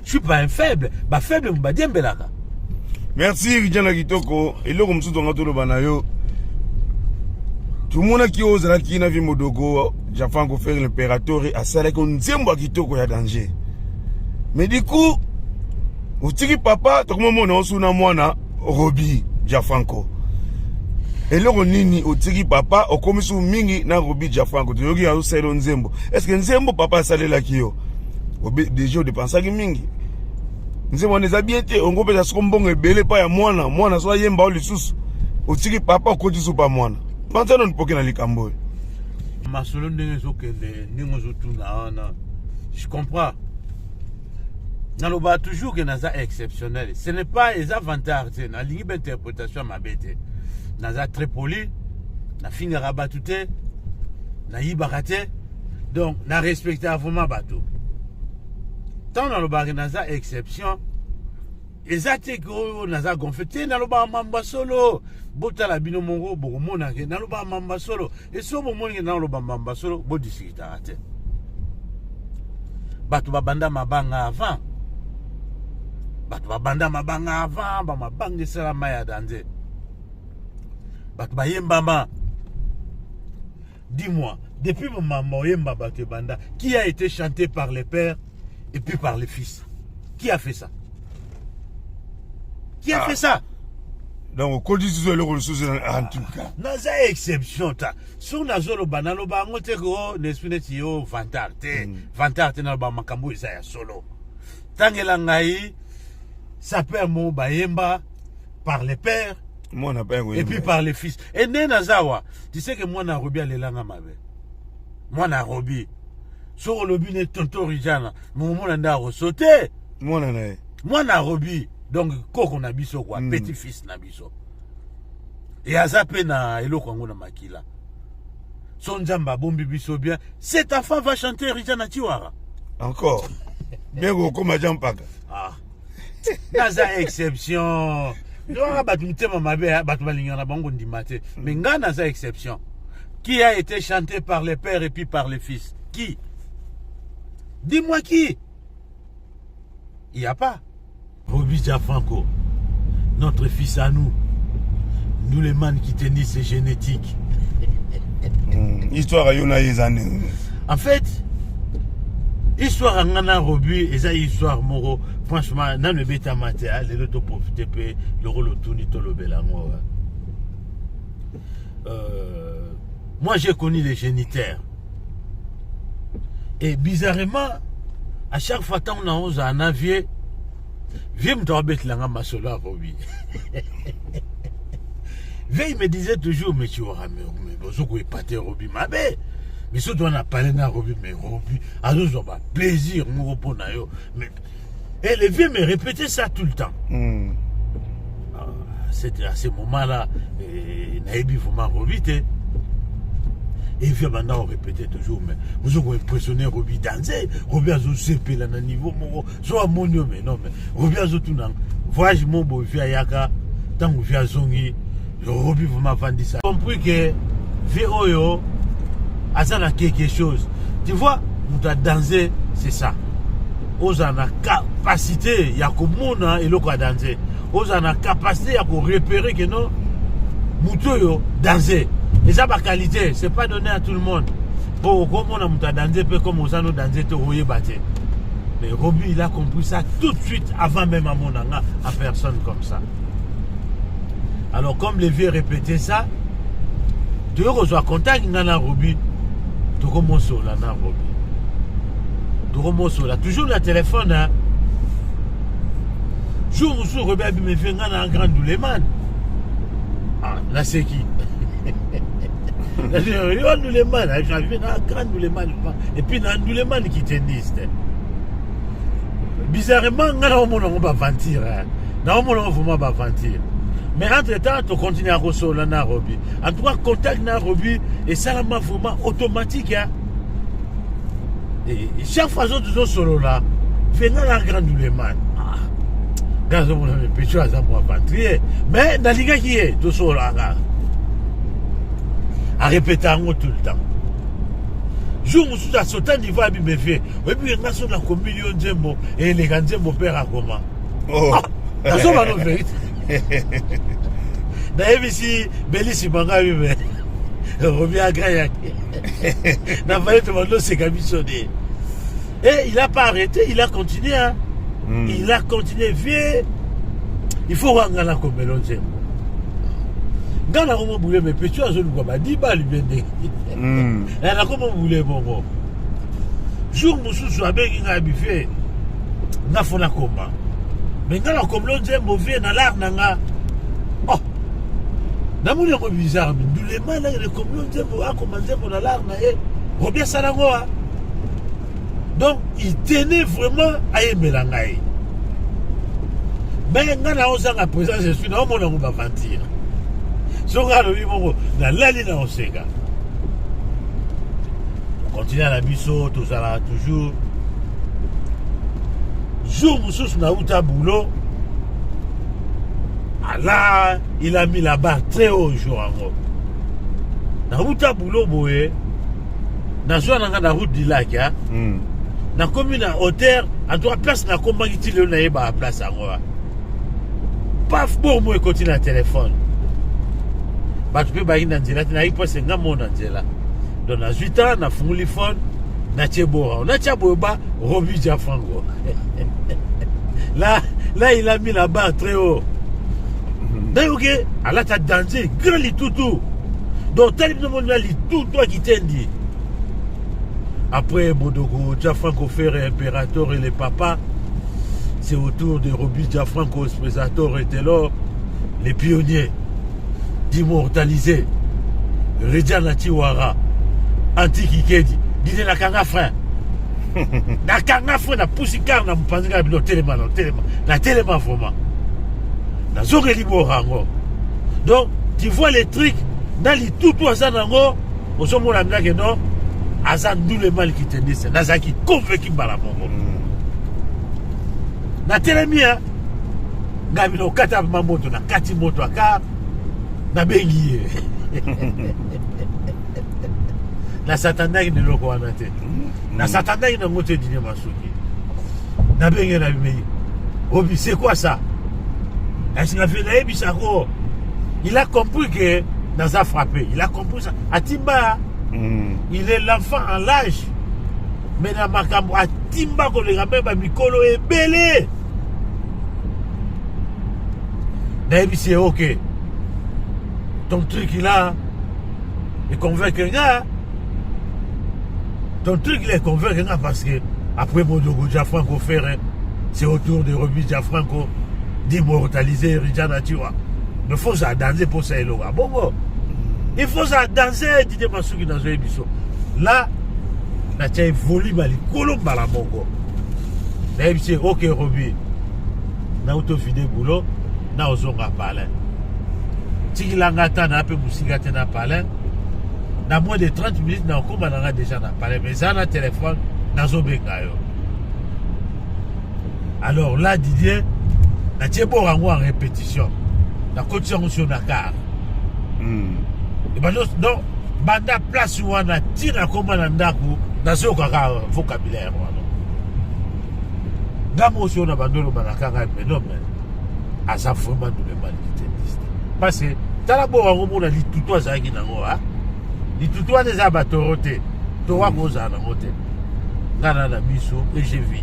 je suis pas un faible. Ba faible mo badiembelaka. Merci Rijana Kitoko. Eloko mosusu nga toloba na yo, tomonaki oyo ozalaki na vie modoko Gianfranco Ferre l'Imperatore asalaki nzembo ya kitoko ya danger, mais du coup otiki papa, tokomomona osu na mwana Robi Gianfranco. Eloko nini otiki papa, okomi su mingi na Robi Jafranco? Toyoki azosalela yo nzembo. Est ce que nzembo papa asalelaki yo déjà odépensaki mingi? Nzembo wana eza bien te, ongo opesa soko mbongo ebele epai ya mwana. Mwana so ayemba yo lisusu, otiki papa, okoti su pa mwana. Panza nano poke na likambo oyo. Masolo ndenge ezokende, ndenge ozotuna wana, je comprends. Naloba toujours que naza exceptionnel. Ce n'est pas eza vantard te, nalingi bainterprétation ya mabe te. Naza très poli, nafingaka bato te, nayibaka te, donc na respectaka vraiment bato. Ntango nalobaka naza exception, eza te ke oyo naza gonflé te. Nalobaka mamba solo. Botala bino moko, bokomona ke nalobaka mamba solo. Eso bomoni ke naloba mamba solo, bodiscutaka te. Bato babanda mabanga avant, bato babanda mabanga avant, bamabanga esalama ya danger, bato bayembama. Dis-moi, depuis mama oyemba bato ebanda, qui a été chanté par les pères et puis par les fils? Qui a fait ça? Qui a Ah. fait ça? Donc okoti lisusu eloko lisusu, en tout cas. Naza exception ta. Soki nazoloba, naloba yango te ke o na esprit neti yo vantard te. Vantard te, naloba makambo oyo eza ya solo. Tangela ngai sapeur moko bayemba par le père mwana mpe et puis par le fils. E nde naza awa, tu sais que mwana Robi alelanga mabe. Mwana Robi, soki olobi ne tonton Rijana, momona nde akosote. Mwana na ye. Mwana Robi, donc koko na biso quoi. Petit fils na biso, e aza mpe na eloko yango na makila. So Nzambe abombi biso bien, cet enfant va chanter Rijana Tiwara. Encore bien kokóma ja mpaka. Ah. Naza exception. Wana bato mitema mabe, ah, bato balingaka na bango ndima te, mais ngai naza exception. Qui a été chanté par le père et puis par le fils? Qui? Dis-moi qui. Il y a pas. Robi Gianfranco, notre fils à nous, nous les man qui tennis, c'est génétique. Histoire yo na ye eza ndenge? En fait, histoire ya nga na Robi eza histoire moko, franchement, nano ebetama te. Ah, lelo toprofite mpe lokolo otuni, tolobela yango. Moi, j'ai connu les géniteurs et bizarrement, à chaque fois ntango na ozala na vieux, vieux moto abetelanga masolo ya Robi. Vieux, il me disait toujours: mais tu auras, mais bozoko épater Robi mabe, mais soki wana parle na Robi, mais Robi azozwa ba plaisir moko mpo na yo. Mais et le vieux me répétait ça tout le temps. Ah, c'était à ce moment là, nayebi vraiment Robi te. Et vieux banda répétait toujours: mais bozoko impressionner Robi danse, Robi azosepela na niveau moko so amoni yo. Mais non, mais Robi azotuna voyage mo boye, vieux ayaka. Ntango vieux azongi, Robi vraiment avandisa, compris que vieux oyo aza na quelque chose. Tu vois, moto adanse, c'est ça, ozala na capacité ya komona eloko ya danse, ozala na capacité ya korepérer que non, moto oyo danse eza baqualité, c'est pas donné à tout le monde. Po okomona moto adanse mpe comme oza no danse te, oyeba te. Mais Robi, il a compris ça tout de suite avant même amona nga en personne comme ça. Alors, comme le vieux répétait ça, toyei kozwa contact nga na Robi, tokomosola na Robi, tokomosola toujours na téléphone, hein. Jour mosusu Robi abimi: vieux, nga na grand nduleman. Ah, naseki: yo nduleman? Avi na grand nduleman et puis na nduleman kitendiste. Bizarrement, nga naomona yango baventure, naomona yango vraiment baventure. Mais entre temps tocontinue ya kosola na Robi. En tout cas, contact na Robi esalama vraiment automatique, hein? Et chaque fois zo tozosolola: vieux, nga na grand nduleman. Ah, nga azomona mepecho aza mo aventurier, mais nalingaki ye, tosololaka, arépéta yango tout le temps. Jour mosusu asota niveau abime: vieux, oyebi nga so nakomili yo nzembo, eleka nzembo père akoma. Oh. Nazoba no vérité, nayebisi belisi manga bime Robi agayaki na fallait tobanda oseka biso de. Et il a pas arrêté, il a continué, hein. Il a continué: vieux, il faut wanga nakomela nzembo. Nga nakoma bule, mais petit azoluka ba 10 balles bien ndenge. Eh, nakoma bule bongo. Jour mosusu abengi ngai bife, nga fo nakoma. Mais nga nakomela nzembo vie na lar na nga. Oh! Namoni yango bizarre, ndulema na nakomela nzembo, akoma nzembo na lar na ye. Robi asala yango ah. Donc, il tenait vraiment ayembela ngai. Mais nga na ozanga présence esprit na omona yango baventure. Soki alobi bongo, nalali na oseka. Continue na biso, tozalaka toujours. Jour mosusu nauta boulot, Allah, il a mis la barre très haut jour yango. Nauta boulot boye, nazwa na nga na route du lac, hein. Nakomi na hauteur, en tout cas place nakomaki ti lelo nayebaka place yango wana. Paf, bongo ekoti na telefone. Bato mpe bayaki na nzela te, nayaki mpasi nga moko na nzela. Donc nazwi temps, nafungoli phone, natie bora. Natia boye ba Robi Giafranco. Là, là, il a mis la barre très haut. Nayoki alata danger, grand litutu. Donc tali bino moni na litutu akitendi. Après Modogo, Giafranco Ferre, Imperator et les papas, c'est au tour de Robi Giafranco, Espresator et Taylor, les pionniers, d'immortaliser Rejana Chiwara, Anti Kikedi, disait la kanga frein. Nakanga frein na pusi car na mopanzi kaka bino telema na telema na telema vraiment. Nazongeli borango. Donc tu vois les trucs na litutu aza nango ozomona ndake non aza ndule mal kitendise nazalaki convaincu mbala moko. Natelemi ya ngai bino okata ma moto na kati moto aka nabengi ye. Nasatandaki na eloko wana te. Nasatandaki nango te Didier Masuki. Nabengi na bimei. Obi, c'est quoi ça? Est-ce que la nayebisako? Il a compris que naza frappé. Il a compris ça. Atimba, il est l'enfant en l'âge. Mais na makambo atimba koleka mpe ba mikolo ebele. Nayebisi ye ok. Ton truc là, il convainc nga. Ton truc là, il convainc nga parce que après Modogo Giafranco Ferre, c'est au tour de Robi Giafranco d'immortaliser Rijana Tiwa. Mais faut ça danser pour ça eloka. Bon bon. Il faut ça danser Didier Masuki dans un biso. Là, natia volume à likolo mbala moko. Nayebisi ok Robi. Na auto vide boulot na ozonga palais. Tikilanga ata na pe musika te na palais. Na moins de 30 minutes na okoma nanga déjà na palais mais eza na téléphone nazobenga yo. Alors là Didier, natie bord yango en répétition. Nakoti yango sur na car. Et ben donc banda place wana tina koma na ndako nazokaka vocabulaire wana. Nga moko soki na bando oloba na kaka mais non mais aza vraiment ndule malitendiste. Parce que tala bord yango mona litutu azalaki nango ha. Litutu wana eza ba toro te. Toro akozala nango te. Nga na na miso et j'ai vu.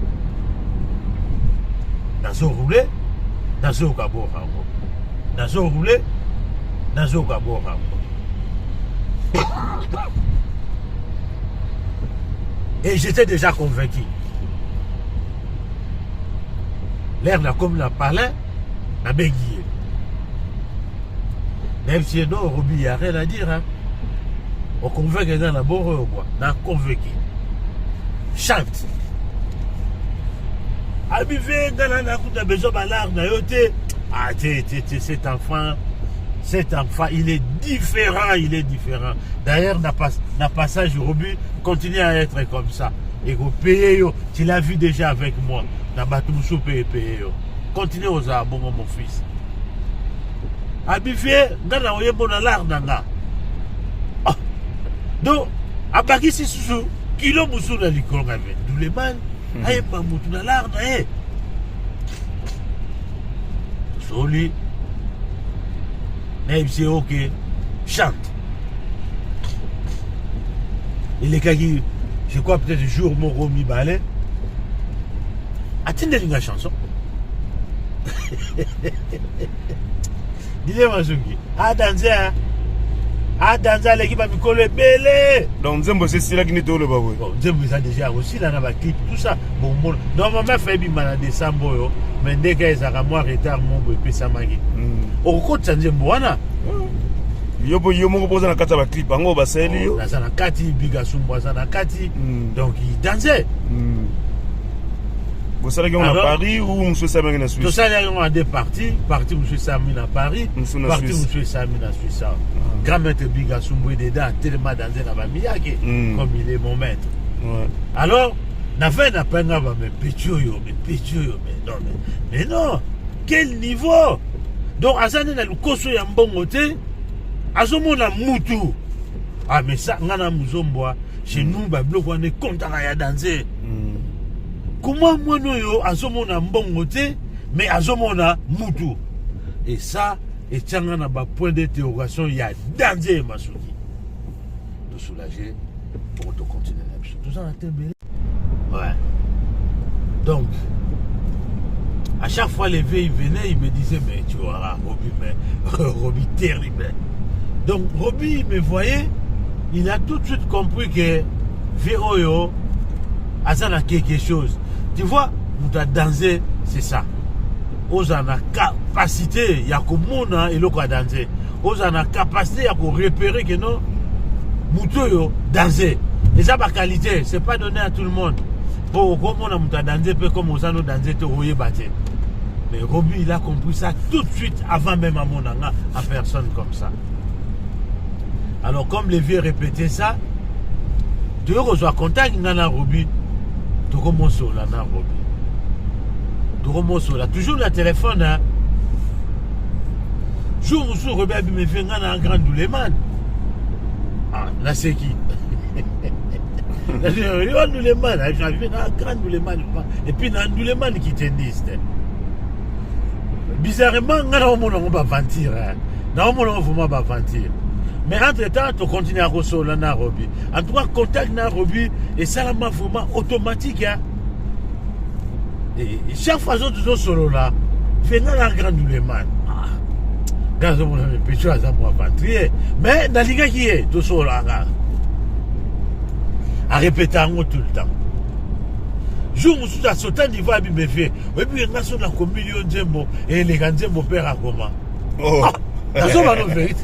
Nazo rouler, nazoyoka bord yango. Nazo rouler, nazoyoka bord yango. Et j'étais déjà convaincu. L'air n'a comme na palais, na bengi ye. Même si non, Robi, il n'y a rien à dire. Hein. On convainc quelqu'un na bord oyo quoi. Na convaincu. Chante. Abive nga na nakuta besoin balar na yo te. Ah, te, te, te, cet enfant, cet enfant, il est différent, il est différent. D'ailleurs, na, pas, na passage Robi continue à être comme ça. Et ko payer yo, tu l'as vu déjà avec moi. Na bato mosusu pe payer yo. Continue ozala bongo mon fils. Abive nga na oyembo na lar na nga. Ah. Donc, abakisi susu kilo mosusu na likolo nga ve. Duleman, ayemba mutu na lar na ye. Soli. Nayebisi ye ok, chante. Elekaki, je crois peut-être jour moko mibale. Atindeli nga chanson. Didier Masuki adanze hein? Adanze, aleki bamikolo ebele. Donc nzembo esi esilaki nde toloba boye? Bon, nzembo eza déjà ya kosila na baclip, tout ça. Bon, bon, normalement fa ebima na décembre oyo, mais ndenge ezalaka mwa retard mombo epesamaki. Okokotisa nzembo wana. Yo mpo yo moko mpo oza na kati ya baclip yango basaleli yo? Naza na kati, Bigasumbu aza na kati. Donc danse. Bosalaki yango na Paris ou mosusu esalamaki na Suisse? Tosalaki yango na deux parties. Partie mosusu esalami na Paris, mosusu na partie Suisse. Mosusu esalami na Suisse awa. Grand maître Bigasumbu ededa telema danse na bamiyake, comme il est mon maître. Alors na fin na penga ba mais petit oyo, mais petit oyo, mais non, mais non, quel niveau! Donc aza nde na lukoso ya mbongo te, azomona mutu. Ah mais ça, nga na muzombwa chez nous, babiloko wana ekontaka ya danse. Comment mwana oyo azomona mbongo te, mais azomona mutu? Et ça etianga na bapoint d'interrogation ya danger. Masuki tosoulage pour tocontinue na biso, toza na tembele. Ouais, donc à chaque fois les vieux, il venait, il me disait: mais tu vois Roby, mais Roby terrible. Donc Roby, il me voyait, il a tout de suite compris que vieux oyo aza na quelque chose. Tu vois, moto adanse, c'est ça, ozala na capacité ya komona eloko ya danse, ozala na capacité ya korepérer que non, moto oyo danse. Eza baqualité, c'est pas donné à tout le monde, po okomona moto adanse mpe comme oza no danse te, oyeba te. Mais Roby, il a compris ça tout de suite avant même amona nga en personne comme ça. Alors comme les vieux répétaient ça, toyei kozwa contact nga na Roby, tokomosola na Roby, tokomosola toujours na téléphone, hein. Jour mosusu Roby abimi fe nga na grand Duleman. Ah, naseki, yo Nduleman, j'avais na grand Nduleman et puis na Nduleman kitendiste. Bizarrement, nga naomona yango baventure, naomona yango vraiment baventure. Mais entre temps tocontinue ya kosola na Robi. En tout cas contact na Robi esalama vraiment automatique, hein. Et chaque fois zo tozosolola fe nga na grand Nduleman, nga azomona mepecho aza mo aventurier, mais nalingaki ye, tosololaka, arépéta yango tout le temps. Jour mosusu asota niveau abime fe oyebi nga so nakomili yo nzembo eleka nzembo pere akoma. Oh. Nazoba no vérité,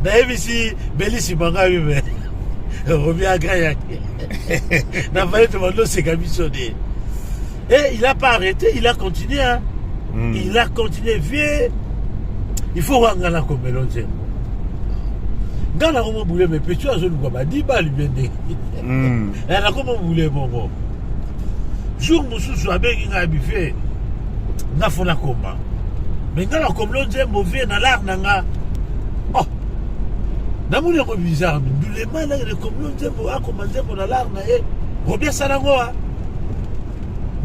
nayebisi belisi manga me Robi agrayaki nafali tobandoseka biso de. Et il a pas arrêté, il a continué, hein. Il a continué: vieux, il faut wanga nakomela nzembo. Nga nakoma bule, mais petit azoluka badiba libie ndenge. Nakoma bule bongo. Jour mosusu abengi ngai bife nga fo nakoma, mais nga nakomela nzembo, vieux, na lar na nga. Oh, namoni yango bizarre, ndulema nakende komela nzembo, akoma nzembo na lar na ye. Robi asala yango a.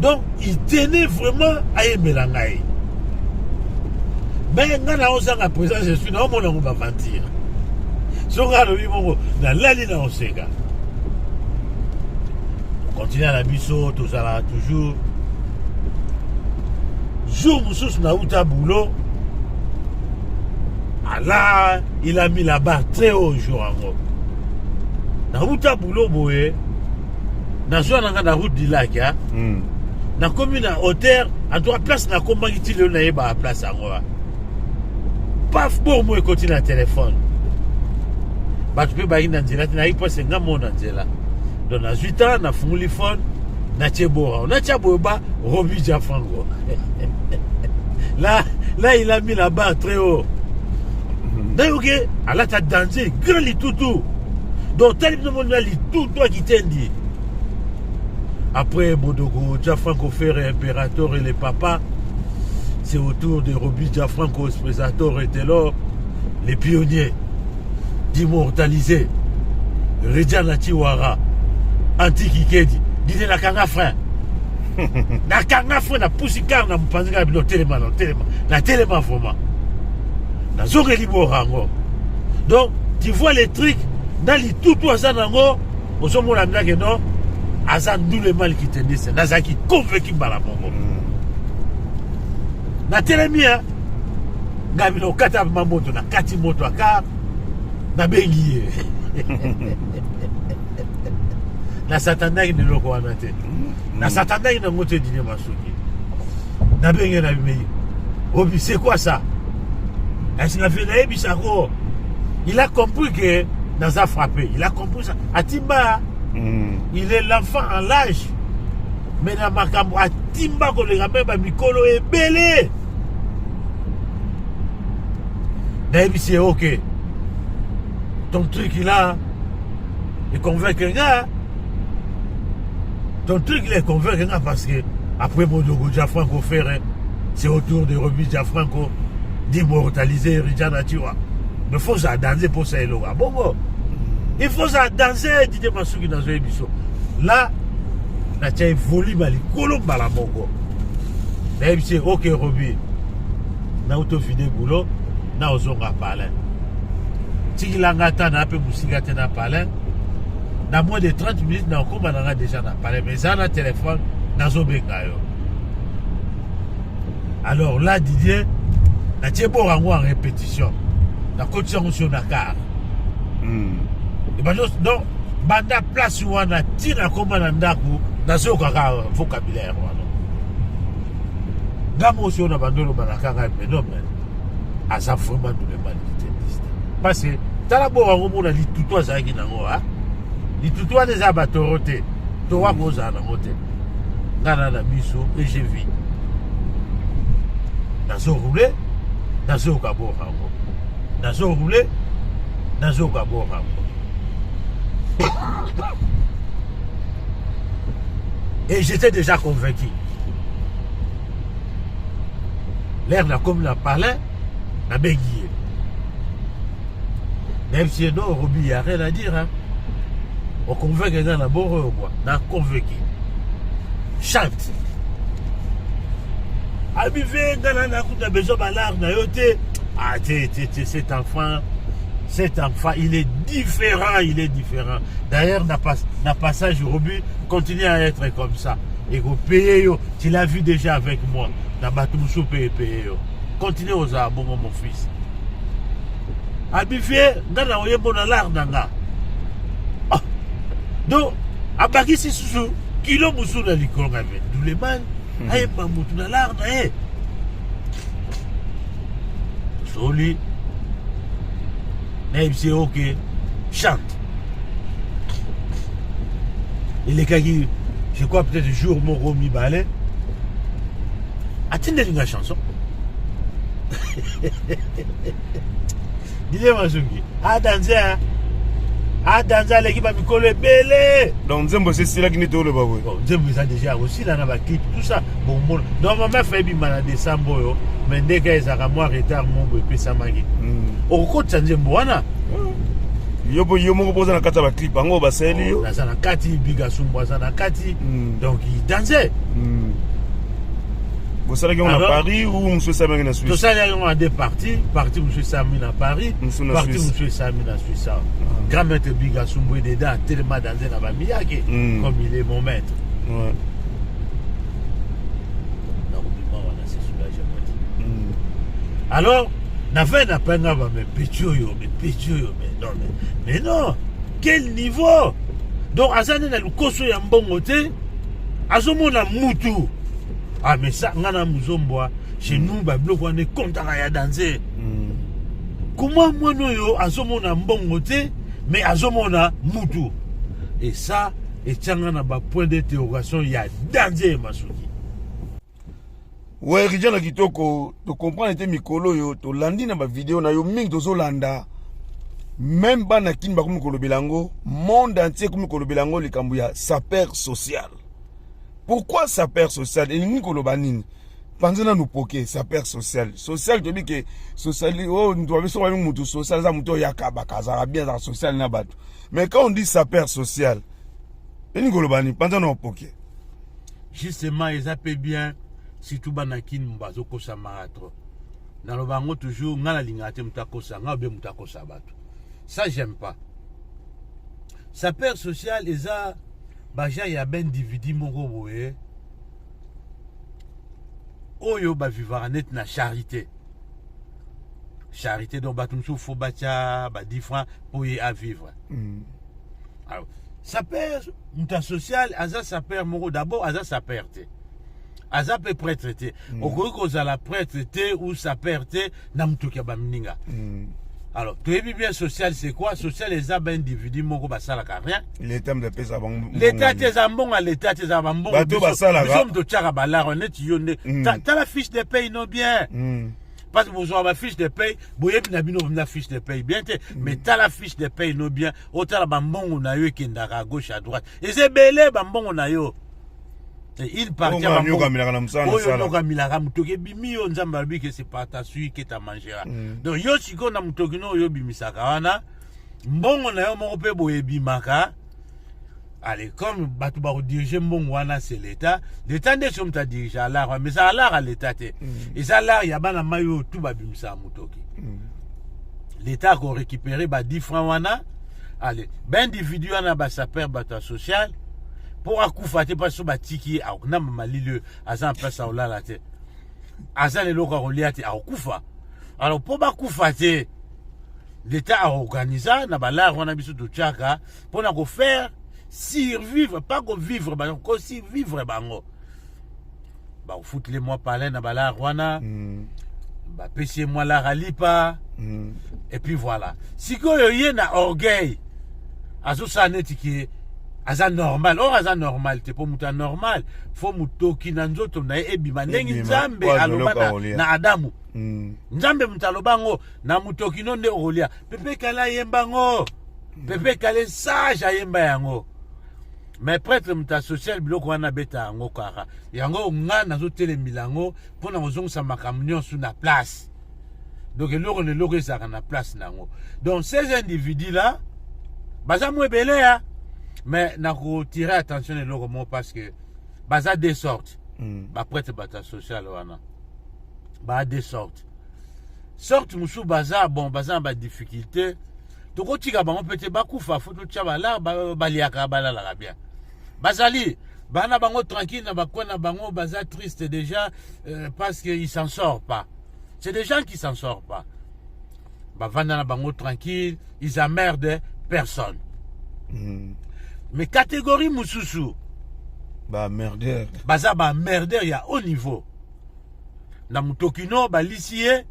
Donc il tenait vraiment ayembela ngai, mais nga na ozanga présence, je suis naomona yango baventure. Soki alobi bongo, nalali na oseka. Continue na biso, tozalaka toujours. Jour mosusu nauta boulot ala, il a mis la barre très haut. Jour yango nauta boulot boye, nazwa na nga na route du lac, hein? Nakomi na hauteur, en tout cas place nakomaki ti lelo nayebaka place yango wa. Paf, bongo ekoti na telefone, bato mpe bayaki na nzela te, nayaki mpasi nga mo na nzela. Donc nazwi temps, nafunguli phone, natie bora, natia boye ba Robi Jafango. Là là, il a mis la barre très haut. Nayoki alata danger, grand litutu. Donc tali bino moni na litutu akitendi. Après Bodoko Gianfranco Ferre Imperator et les papas, c'est au tour de Roby Gianfranco Espresator et Taylor, les pionniers, d'immortaliser Rejana Chiwara Anti Kikedi. Dide nakanga frein, nakanga frein, napusi car na mopanzi kaka bino telema na telema na telema vraiment nazongeli bora yango. Donc tu vois les trucs na litutu aza nango, ozomona ndake non, aza ndule mali kitendise. Nazalaki convaincu mbala moko, natelemi, hein. Ngai bino okata ma moto na kati moto aka nabengi ye. Nasatandaki na eloko wana te. Nasatandaki nango te Didier Masuki. Nabengi na bimei. Obi c'est quoi ça? Est-ce que nayebisa ko? Il a compris que naza frappé. Il a compris ça. Atimba. Il est l'enfant en l'âge. Mais na makambo atimba koleka mpe ba mikolo ebele. Nayebisi ye ok. Ton truc là, il convainc nga. Ton truc là, il convainc nga parce que après Modogo Gianfranco Ferré, c'est au tour de Roby Gianfranco d'immortaliser Rijana Tiwa. Mais faut ça danser pour ça eloka. Bongo. Il faut ça danser Didier Masuki dans un biso. Là, natia volume ya likolo mbala moko. Nayebisi ye ok Roby. Nauto vide boulot na ozonga palais. Tikila nga ata na pe mosika te na palais. Na moins de 30 minutes na okoma na nga déjà na palais mais eza na téléphone nazobenga yo. Alors là Didier, natie bor yango en répétition. Nakotisi yango sur na car. Ebando donc banda place wana tina koma na ndako nazokaka vocabulaire wana. Nga mosi oyo na bando oloba na kanga mais non mais aza vraiment ndule malitendiste. Parce que tala bor yango mona litutu azalaki nango ha. Litutu wana eza batoro te. Toro akozala nango te. Nga na na miso et j'ai vu. Nazo rouler, nazoyoka bor yango. Nazo rouler, nazoyoka bor yango. Et j'étais déjà convaincu. L'air na komi na palais, nabengi ye. Nayebisi ye non Roby, y a rien à dire hein. Oconvaincre nga na bor oyo quoi. Na convaincu. Chante. Abive nga na nakuta besoin balar na yo te. Ah te te te cet enfant cet enfant, il est différent, il est différent. D'ailleurs, na, pas, na passage Roby continue à être comme ça. Et ko payer yo, tu l'as vu déjà avec moi. Na bato mosusu paye payer yo. Continue ozala bongo mon fils. Abive nga na oyembo na lar na nga. Ah. Donc abakisi susu kilo mosusu na likolo nga me Duleman ayemba motu na lar na ye. Soli nayebisi ye ok chante. Elekaki je crois peut-être jour moko mibale atindeli nga chanson. Didier Masuki adanze adanze aleki ba mikolo ebele. Donc nzembo esi esilaki nde toloba boye. Bon, nzembo eza déjà kosila na baclip tout ça bomona normalement fa ebima na décembre oyo mais ndenge ezalaka mwa retard moko epesamaki. Okokotisa nzembo wana yo mpo yo moko mpo oza na kati ya baclip yango basaleli yo. Naza na kati, Biga Sumbu aza na kati. Donc il dansait. Bosalaki yango na Paris ou mosusu esalamaki na Suisse? Tosalaki yango na deux parties. Partie mosusu esalami na Paris, Mosusu na partie Suisse. mosusu esalami na Suisse awa. Grand maître Biga Sumbu est dedans, tellement dansé na bamiyake comme il est mon maître. Nakobima wana c'est soulagé moi te. Alors na fin na penga ba mais petit oyo, mais petit oyo, mais non, mais, mais non, quel niveau? Donc aza nde na lukoso ya mbongo te, azomona mutu. Ah mais ça nga na muzombwa chez nous ba biloko wana ekontaka ya danse. Comment mwana oyo azomona mbongo te mais azomona mutu? Et ça etianga na ba point d'interrogation ya danse Masuki. Ouais, Rijana Kitoko, to comprendre te mikolo oyo tolandi na ba video na yo mingi tozolanda même bana Kin bakomi kolobela yango, monde entier ekomi kolobela yango likambo ya sapeur social. Pourquoi sapeur social? Elingi koloba nini? Panza nanu poke sapeur social. Social toyebi ke social oyo mutu abe soki babengi mutu social aza mutu oyo akabaka, azalaka bien, azalaka social na bato. Mais quand on dit sapeur social, elingi koloba nini? Panza nanu poke. Justement eza pe bien surtout bana Kin bazokosamaka trop. Naloba yango toujours nga nalingaka te moto akosa nga obe moto akosa bato. Ça j'aime pas. Sapeur social eza baja ya ba individu moko boye oyo bavivaka neti na charité. Charité, donc bato mosusu faut batya ba 10 francs mpo ye avivre. Alors, sapeur, moto ya social aza sapeur moko. D'abord aza sapeur te, aza mpe prêtre te. Okoki kozala prêtre te ou sapeur te na motoki ya bamininga. Alors toyebi bien social, c'est quoi? Social eza baindividu moko basalaka rien. Leta moto apesa bango. Leta te, eza mbongo ya leta te, eza bambongo Bato basalaka. Biso moto otiaka balaro neti yo nde. Tala fiche de paye no bien, parce que bozwaka bafiche de paye, boyebi na bino na fiche de paye bien te. Mais tala fiche de paye no bien, otala bambongo na yo ekendaka à gauche, à droite, eza ebele bambongo na yo. Il partie Oyo nyokamelaka na mosala na oyo sala. Nyokamelaka motoki ebimi yo. Nzambe alobi ke c'est par ta sueur que tu mangeras. Donc yo sikoyo na motoki no oyo obimisaka wana, mbongo na yo moko mpe boye ebimaka. Allez, comme bato bakodirige mbongo wana, c'est l'État. L'État nde so moto adirige alare wana, mais eza alare ya l'État te, eza lare ya bana mai oyo tu babimisaka motoki. L'État akorécupérer ba 10 francs wana. Allez, baindividu wana, basapeur, bato ya social, mpo akufa te, mpasi so batiki ye namba malili oyo, aza na place akolala te, aza na eloko ya kolia te, akokufa. Alors mpo bakufa te, l'État aorganiza na balare wana biso totiaka mpona kofaire survivre, pas kovivre bango, kosurvivre bango. Bakofutile mwa palin na balare wana, bapesi ye mwa lara lipa, et puis voilà. Sikoyo ye na orgueil azosala neti ke aza normal, or aza normal te, mpo moto ya normal faut motoki na nzoto na ye ebima ndenge Ebima, Nzambe po azwa aloba eloko na, ya kolia. na Adamu. Nzambe moto aloba ngo na motoki no nde okolia. Pepe Kale ayemba ngo, Pepe Kale sage ayemba yango. Mais prêtre, moto ya social, biloko wana abeta yango kaka. Yango nga nazotelemila yango mpona kozongisa makambo nyonso na place. Donc eloko na eloko ezalaka na place na yango. Donc ces individus là baza mo ebele ya, mais nakotire attention na eloko moko, parce que baza deux sortes. Baprêtre, bato ya social wana baa deux sortes. Sorte mosusu baza bon, baza na badifficulté, tokotika bango mpe te bakufa. Faut totya balare, baliaka, balalaka bien, bazali bana bango tranquille na bacoin na bango. Baza triste déjà parce que ils s'en sortent pas. C'est des gens qui s'en sortent pas, bavanda na bango tranquille, ils emmerdent personne. Mais catégorie mosusu, Bamerder. Baza bamerder ya haut niveau. Na motoki no balisi ye,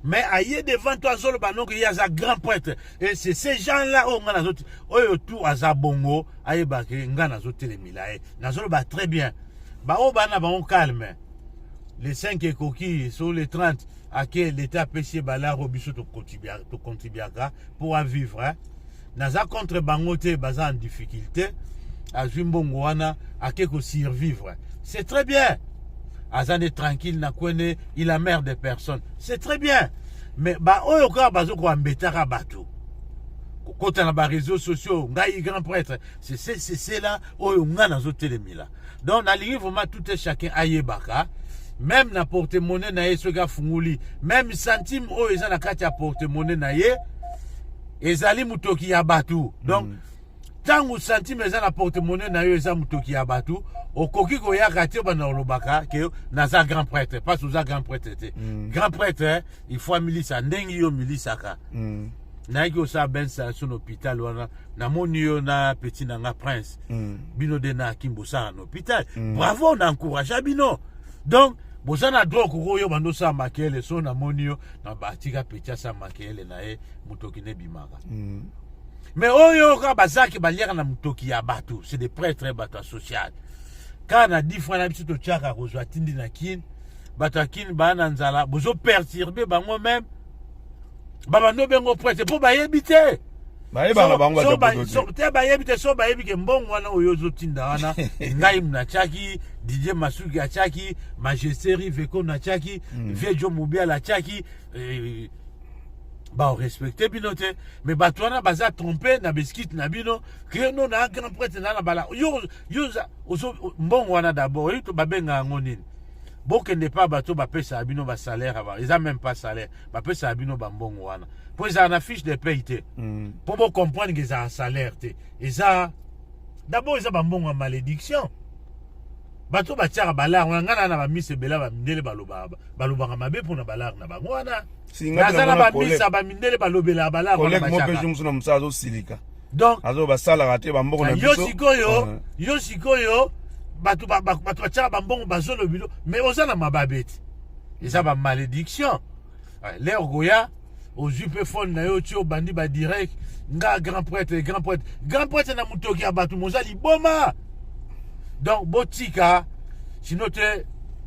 mais aye devant toi, azoloba noki ye aza grand prêtre. Et c'est ces gens là oyo nga nazo, oyo tu aza bongo, ayebake nga nazotelemela ye. Nazoloba très bien, baoyo bana bango calme, les 5 ekoki sur les 30, ake l'État apesi ye balaro, biso tocontribuaka pour avivre, hein. Naza contre bango te. Baza en difficulté, azwi mbongo wana, ake kosurvivre, c'est très bien. Aza nde tranquille na kwene, il emmerde personne, c'est très bien. Mais baoyo kaka bazokoambetaka bato, kokota na baréseaux sociaux, ngai grand prêtre, c'est là oyo ngai nazotelemela. Donc nalingi vraiment tout et chacun ayebaka, même na porte-monnaie na ye, soki afunguli, même centime oyo eza na kati ya porte-monnaie na ye ezali motoki ya bato. Donc ntango centime eza na porte-monnaie na yo eza motoki ya bato, okoki koyaka te bana olobaka ke naza grand prêtre, parce oza grand prêtre te. Grand prêtre, il faut amilisa ndenge yo milisaka. Nayaki kosala ba installation na hôpital wana, namoni yo na petit na nga Prince. Bino nde na Akim bosala na hôpital. Bravo, na encourage bino. Donc boza na droit koko oyo bando osala makele. So namoni yo na batika petit asala makele na ye, motoki nde ebimaka. Mais oyo kaka bazaki baliaka na motoki ya bato, c'est des prêtres, bato ya social, kaka na 10 francs na biso totiaka kozwa tindi na Kine. Bato ya Kine baa na nzala, bozoperturbe bango. Même babando bengo prêtre mpo bayebi te. Bayebaka bango bato ya poto te. Te, bayebi te. So bayebi ke mbongo wana oyo ozotinda wana, ngai natiaki, Didier Masuki atiaki, Majesté Riveko natiaki, Vie Jo Mobiala atiaki, baorespecte bino te. Mais bato wana baza trompe na biskite na bino ke no na grand prêtre na na bala yo yo ozo mbongo wana. D'abord oyo babenga yango nini? Bokende pa bato bapesaka bino basalaire, ba eza même pas salaire, bapesaka bino bambongo wana mpo ezala na fiche de paye te, mpo bocomprendre ke ezala salaire te. Eza d'abord eza bambongo ya malédiction. Bato batiaka balare wana, ngai na na bamisi ebele ya bamindele balobaka balobaka mabe mpona balare na bango wana. Si ngai Naza na namona bamisi ya bamindele balobelaka balare wana collègue moko mpe batiaka. jour mosusu na mosala azosilika. Donc Azo basalaka te bambongo na yo biso. sikoyo, Ah. yo sikoyo bato bato batiaka bambongo bazolobilo, mais oza na mababe te, eza bamalédiction. L'heure okoya, ozwi mpe phone na yo, ti obandi badirect: nga grand prêtre, grand prêtre, grand prêtre na motoki ya bato, moza liboma. Donc botika, sino te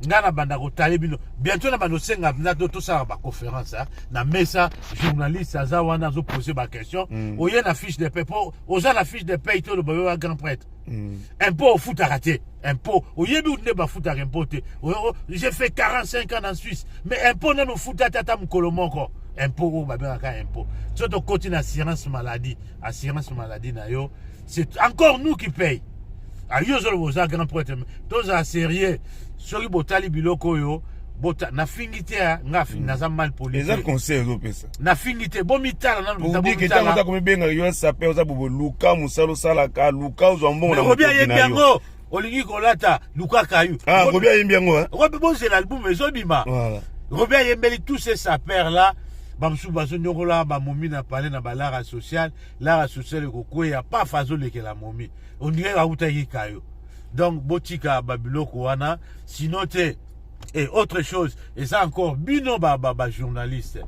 nga na banda kotale bino bientôt na banda osenga mpenza to tosala baconférence na mesa. Journaliste aza wana, azopose baquestion. Oye na fiche de paie, po oza na fiche de paie te, oloba yo ya grand prêtre. Impôt ofutaka te, impôt oyebi nde bafutaka impôt te. J'ai fait 45 ans en Suisse, mais impôt nano ofuta te ata mokolo moko. Impôt oyo babengaka impôt, so tokoti na assurance maladie, assurance maladie na yo, c'est encore nous qui paye. Ah, yo ozoloba oza grand prêtre, mais tozala sérieux. Soki botali biloko oyo bota, nafingi te, ah, nga naza mal poli Eza te. Conseil ezopesa. Nafingi te, bomitala nano. Pour dire que ntango oza komibengaka yo sapeur, oza bobo, luka mosala osalaka, luka ozwa mbongo na Robi motoki ayembi na yo. Yango olingi kolata, luka kayu. Ah, Robi ayembi yango, hein? Robi, bozela album ezobima. Voilà. Robi ayembeli tous ces sapeurs là bamosusu bazonyokola bamomi na pale na balara social. Lara social ekokweya, paf, azolekela momi, on dirait autaki kayo. Donc botika babiloko wana, sino te. Et autre chose, eza encore bino bajournaliste,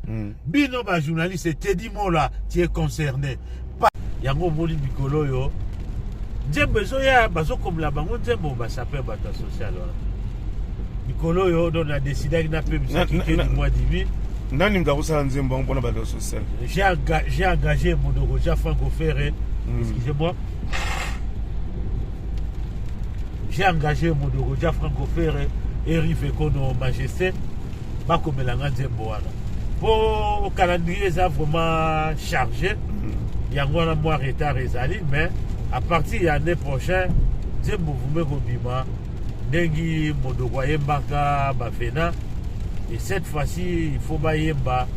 bino bajournaliste, Tedi Mola, tu es concerné. Yango omoni mikolo oyo nzembo ezoya, bazokomela bango nzembo, basapeur, bato ya social wana. Mikolo oyo donc nadecidaki napemisa kikedi mwa dimi. Nani moto akosala nzembo yango mpona bato ya social? J'ai engagé Mondoro Franco Ferré. Excusez-moi. J'ai engagé Mondoro Franco Ferré et Rive Kono Majesté. Bakomelanga nzembo wana. Po calendrier eza vraiment chargé. Yango wana mwa retard ezali, mais à partir ya année prochaine nzembo vume kobima ndenge Modoko ayembaka bavena. Et cette fois-ci il faut bayemba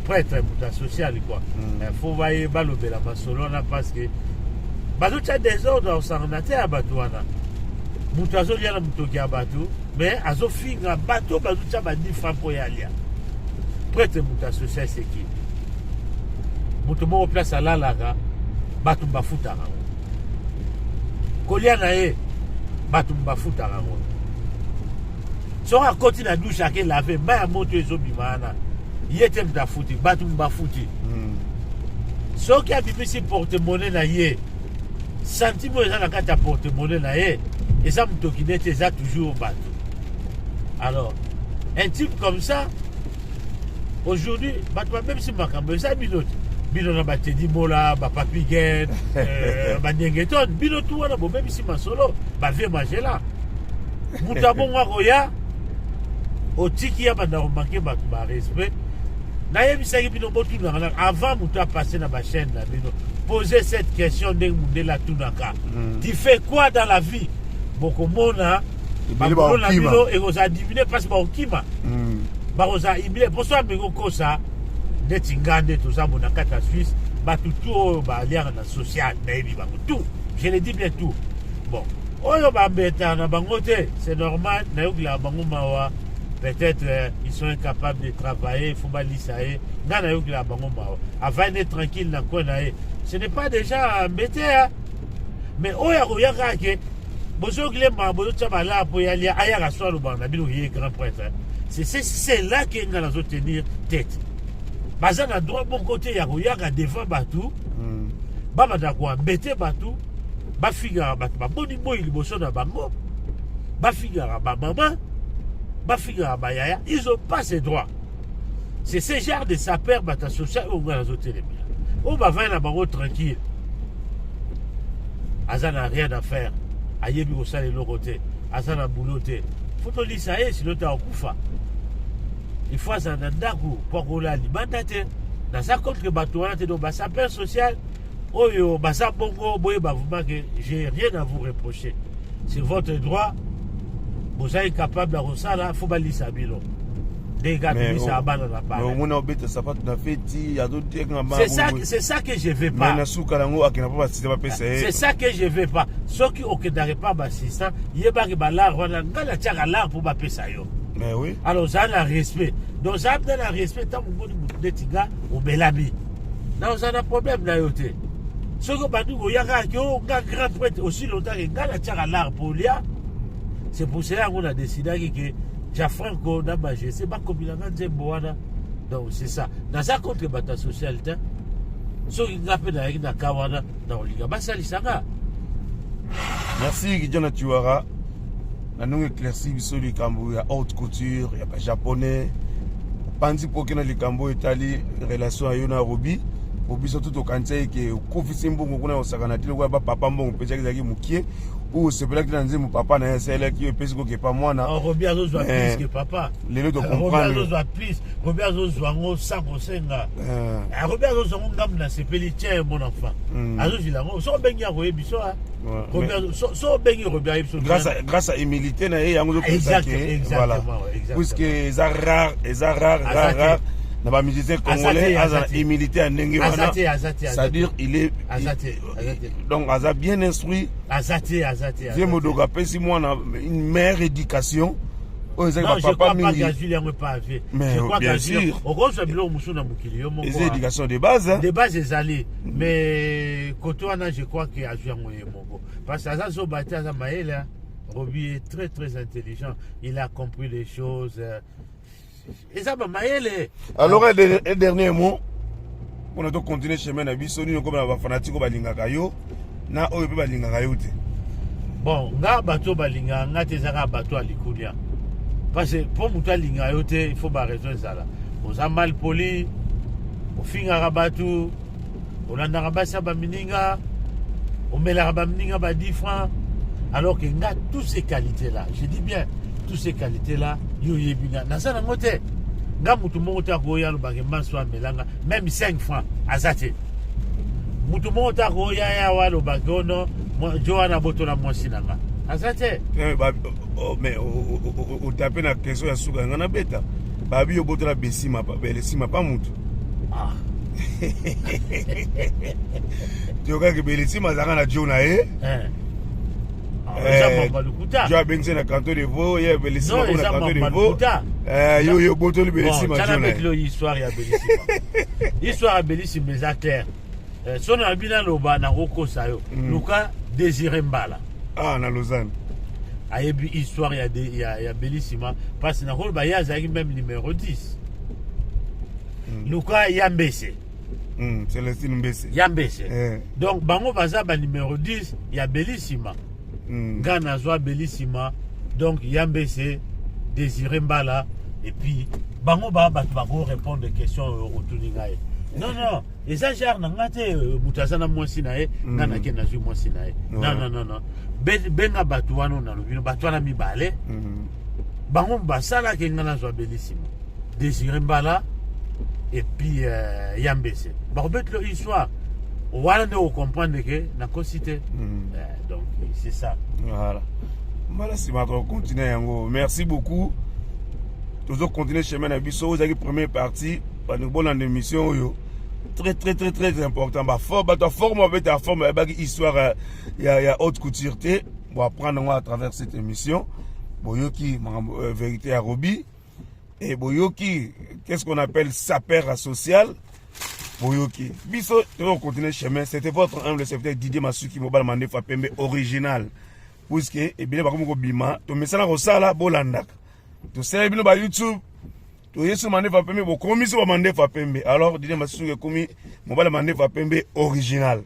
prêtre, moto ya social quoi. Il faut balobela masolo wana parce que bazotia désordre akosangana te ya bato wana. Moto azolia na motoki ya bato, mais azofinga bato bazotia ba 10 francs mpo ya alia. Prêtre, moto ya social, c'est qui? Moto moko place alalaka, bato bafutaka yango. Kolia na ye, bato bafutaka yango. Soki akoti na douche, ake laver, mai ya moto ezobima wana, ye te moto afuti, bato bafuti. Soki abimisi porte-monnaie na ye, centime oyo eza na kati ya porte-monnaie na ye eza motoki neti eza toujours bato. Alors un type comme ça aujourd'hui, bato babebisi makambo eza bino te, bino na batedi Mola, bapapi Gen, banyengeton, bino tu wana bobebisi masolo. Bavie Magela, moto abongo akoya, otiki ya banda komanke bato barespect. Nayebisaki bino, botunaka na avant moto apasse na bachaîne na bino, posez cette question ndenge mundele atunaka: "Tu fais quoi dans la vie?" Bokomona Ebele bakolo na bakokima. bino ekozala diminue mpasi, bakokima, bakozala humilié. Poso ameki kokosa neti nga nde toza bo na kati ya Suisse. Bato tu oyo baliaka na social, nayebi bango tout, je le dis bien, tout. Bon, oyo bambetaka na bango te, c'est normal, nayokelaka bango mawa. Peut-être ils sont incapables de travailler, il faut balisa ye. Nga nayokelaka bango mawa, avandi tranquille na coin na ye, ce n'est pas déjà embêté, hein? Mais oyo akoya kaka ke bozokile mawa, bozotia balaa mpo yalia, ayaka so alobaka na bino ye grand prêtre, hein. C'est là ke nga nazotenir tête. Baza na droit moko te ya koyaka devant bato, babanda koembêter bato, bafingaka bato, baboni boyi liboso na bango, bafingaka bamama, bafingaka bayaya. Ils ont pas ce droit. C'est ce genre de sapeur, bato ya social oyo ngai nazotelemela. Oyo bavandi na bango tranquille, aza na rien à faire, ayebi kosala eloko te, aza na boulot te, faut tolisa ye, sino te akufa. Il faut azala na ndako mpo akola libanda te. Naza contre bato wana te. Donc basapeur social oyo baza bongo, boyeba vraiment que j'ai rien à vous reprocher, c'est votre droit. Boza incapable ya kosala, faut balisa bino. Ndenge kaka tobisaka bana na mais omoni obeta sapato na feti azotenga c'est ça, c'est ça que je veux pas. Mais na suka nango akenda mpo baassistant bapesa ye. C'est ça que je veux pas. Soki okendaka epa baassistant, yebaki balare wana, ngai natiaka lare mpo bapesa yo. Mais oui. Alors ozala na respect, donc ozala mpe na respect. Ntango omoni motu neti nga obelami na ozala na problème na yo te. Soki obandi koya kaka ke o nga grand prêtre, aussi longtemps ke ngai natiaka lare mpo olia. C'est pour cela yango na décidaki ke Jafranco na Majesté bakomela nga nzembo wana. Donc c'est ça, naza contre bato ya social te. Soki nga mpe nayaki na ka wana, na kolinga basalisa nga. Merci Kijana Tiwara na ndenge éclairci biso likambo ya haute couture ya bajaponais. Opanzi mpoke na likambo oyo etali relation ya yo na Robi, po biso tu tokanisa eke okufisi mbongo kuna osakana te lokola bapapa mbongo mpesaki ezalaki mokie oyo osepelaki na nzembo papa na ye asalelaki yo, epesi kokepa mwana. Oh, Robi azozwa plus que papa. Lelo Robi tocomprendre. azozwa plus, Robi azozwa yango sans kosenga. Ah, Robi azozwa yango, ngambu nasepeli, tiens mon enfant. Azozwila yango, so obengi akoyebi so, ah. Robi so obengi Robi ayebi so. Grâce à humilité na ye yango ezopesa Exact, ke exactement, voilà. ouais, exactement. Puisque eza rare, eza rare, Aza rare, te. rare na bamusicien Aza te, congolais aza aza na te. humilité ya ndenge Aza wana. te, aza te, aza C'est-à-dire te. il est Aza te, aza te. Donc aza bien instruit. Aza te, aza te, aza Vie te. Modogo apesi mwana une meilleure éducation oyo ezaki Non, je bapapa crois pas mingi. qu'azwili yango epa ave. Mais Je crois bien qu'azwili sûr. okozwa biloko mosusu na mokili yo moko, eza ah. éducation de base, hein. De base ezali, mais kote wana je crois que azwi yango ye moko, parce que aza zoba te, aza mayele, hein. Robi est très très intelligent, il a compris les choses, eza bamayele. Alors un dernier mot mpona tocontinue chemin na biso. Nini okoma na bafanatike oyo balingaka yo na oyo mpe balingaka yo te? Bon, nga bato oyo balingaka nga te eza kaka bato ya likulia, parce que mpo moto alingaka yo te, il faut baraison ezala: oza mal poli, ofingaka bato, olandaka basi ya bamininga, omelaka bamininga ba 10 francs. Alors que nga, tous ces qualités là, je dis bien tous ces qualités là, yo oyebi nga naza nango te. Nga motu moko te akoya alobaka maso amelanga même 5 francs, aza te. Motu moko te akoya yawa alobaki ono jo wana botola mwasi na nga, aza te. Eh, oh, mais otape na question ya suka nga nabeta babi yo botola besima belesima pa mutu. Ah. Toyokaki belesima azalaka na jo na ye. Eh. Ah, eza mamba lokuta. Jo abengisi na canton de Vaud, ye belesima Non, kuna eza canton de mamba Vaud. lokuta. Eh, yo botoli belesima Bon, jo na ye. betilo histoire ya Belisima, histoire ya Belisima eza claire. Eh, so na bino aloba nakokosa yo. Luka Désiré Mbala. Ah, na Lausanne. Ayebi histoire ya Belisima, parce nakoloba ye azalaki même numéro 10. Luka ya Mbese. Célestine Mbese. Ya Mbese. Eh. Donc bango baza ba numéro 10 ya Belisima. Nga nazwa Belisima, donc ya Mbese, Désiré Mbala, et puis bango baa bato bako répondre question oyo otuni ngai. Non, non, eza genre na nga te. Moto aza na mwasi na ye, nga nake nazwi mwasi na ye. Non, non, non, non. Benga bato wana oyo nalobi no, bato wana mibale. Bango basalaki nga nazwa Belisima, Désiré Mbala et puis Yambese, bakobetela histoire wana nde okocomprendre ke nakosi te. Donc c'est ça. Voilà, mbala nsima tokocontinue yango. Merci beaucoup, tozocontinue chemin na biso. Oyo ezalaki première partie. Bandeko, bolanda émission oyo, très très très très important. Bato ya forme babeta ya forme bayebaki histoire ya haute couture te. Boapprendre yango à travers cette émission. Boyoki makambo, vérité ya Robi, et boyoki qu'est-ce qu'on appelle sapeur social. Boyoki biso, tozocontinue chemin. C'était votre humble serviteur Didier Masuki, mobala mandefa pembe original, puisque ebele bakomi kobima. Tomesana kosala, bolandaka, tosala bino ba YouTube, toyesu mandefa pembe, bokomi so bamandefa pembe. Alors Didier Masuki ekomi mobala mandefa pembe original.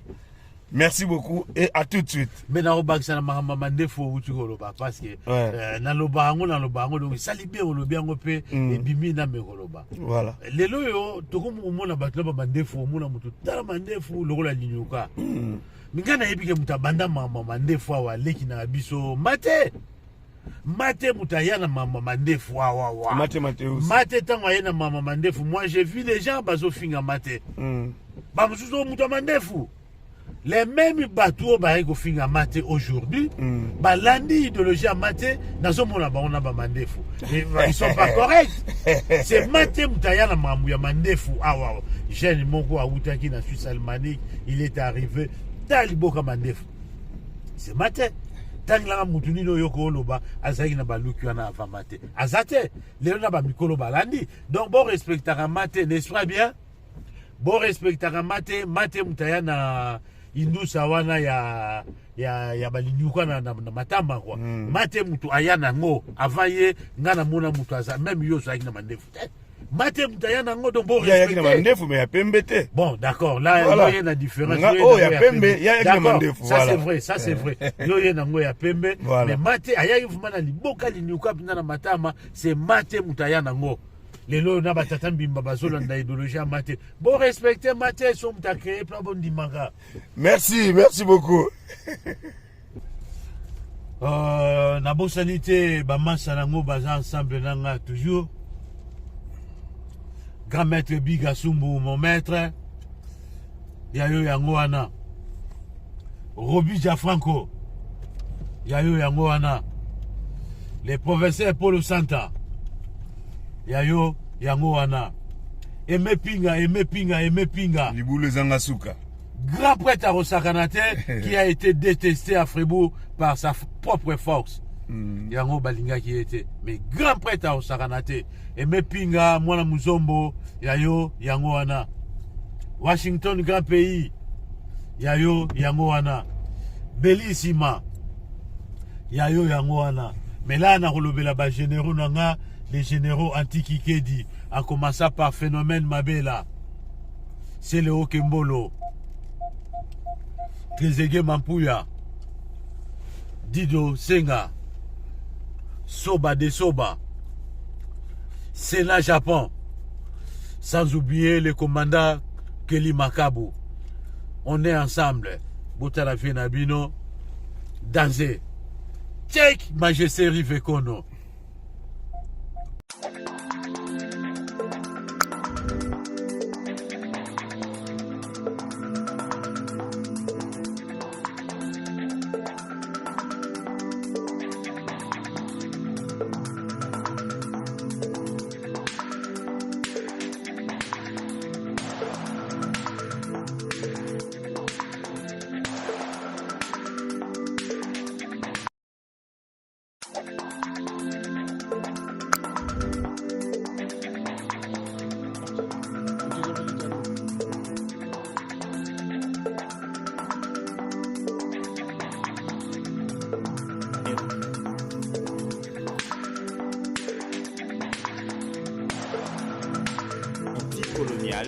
Merci beaucoup et à tout de suite. Me nakobakisa na makambo ya mandefu outi koloba, parce que naloba yango, naloba yango, donc esali bien olobi yango mpe ebimi na me koloba. Voilà. Lelo oyo tokomi komona bato na bamandefu, omona moto tala mandefu lokola linyuka. Me ngai nayebi ke moto abanda makambo ya mandefu awa aleki na biso mate mate, moto aya na makambo ya mandefu awa wa. Mate Mateus. Mate, ntango aye na makambo ya mandefu, moi j'ai vu les gens bazofinga mate. Bamosusu oyo moto ya mandefu. Les mêmes bato oyo bayaki kofinga Mate aujourd'hui, balandi idéologie ya Mate, nazomona bango na bamandefu. Ils sont pas corrects. C'est Mate moto aya na makambo ya mandefu awa. Jeune moko awutaki na Suisse alémanique, il est arrivé ta liboka mandefu. C'est Mate. Ntangelanga motu nini oyo kooloba azalaki na baluki wana avant Mate? Aza te. Lelo na bamikolo balandi. Donc borespectaka Mate, n'est-ce pas bien? Borespectaka Mate. Mate moto aya na indusa wana ya balinyuka na matamba kwa. Mate moto aya nango. Avant ye, nga namona moto aza même yo ozalaki na mandefu te. Mate moto aya nango, donc Ye ayaki na borespecte. Mandefu mais ya pembe te. Bon, d'accord. Là, Voilà. yo ye na différence. Nga Yo ye oyo nango ya ya pembe, pembe. ye ayaki na D'accord, mandefu, ça voilà. c'est vrai, ça c'est vrai. Yo ye nango ya pembe. Voilà. Mais Mate ayaki vraiment na liboka linyuka mpenza na matama, c'est Mate moto aya nango. Lelo na batata mbimba bazolanda idéologie ya Mate. Bon, respecter Mate, so moto acréé plan bondimaka. Merci, merci beaucoup. Nabosani te bamasa nango baza ensemble nanga toujours. Grand maître Biga Sumbu, mon maître. Yayo yango wana. Robi Giafranco. Yayo yango wana. Les professeurs Paulo Santa. Yayo yango wana. Aimé Pinga, Aimé Pinga, Aimé Pinga. Libulu ezanga suka. Grand prêtre à Rosakanate qui a été détesté à Fribourg par sa propre force. Yango balingaki ye te. Mais grand prêtre à Rosakanate. Aimé Pinga, mwana Muzombo, yayo yango wana. Washington grand pays. Yayo yango wana. Bellissima. Yayo yango wana. Mais là na kolobela ba généraux nanga, les généraux anti-Kikedi, en commençant par Phénomène Mabela. C'est le Okembolo. Trezeguet Mampuya, Dido Senga, Soba de Soba, Sénat Japon, sans oublier le commandant Kelly Makabu. On est ensemble. Botala Nabino, danger. Check Majesté Rivekono. Anticolonial.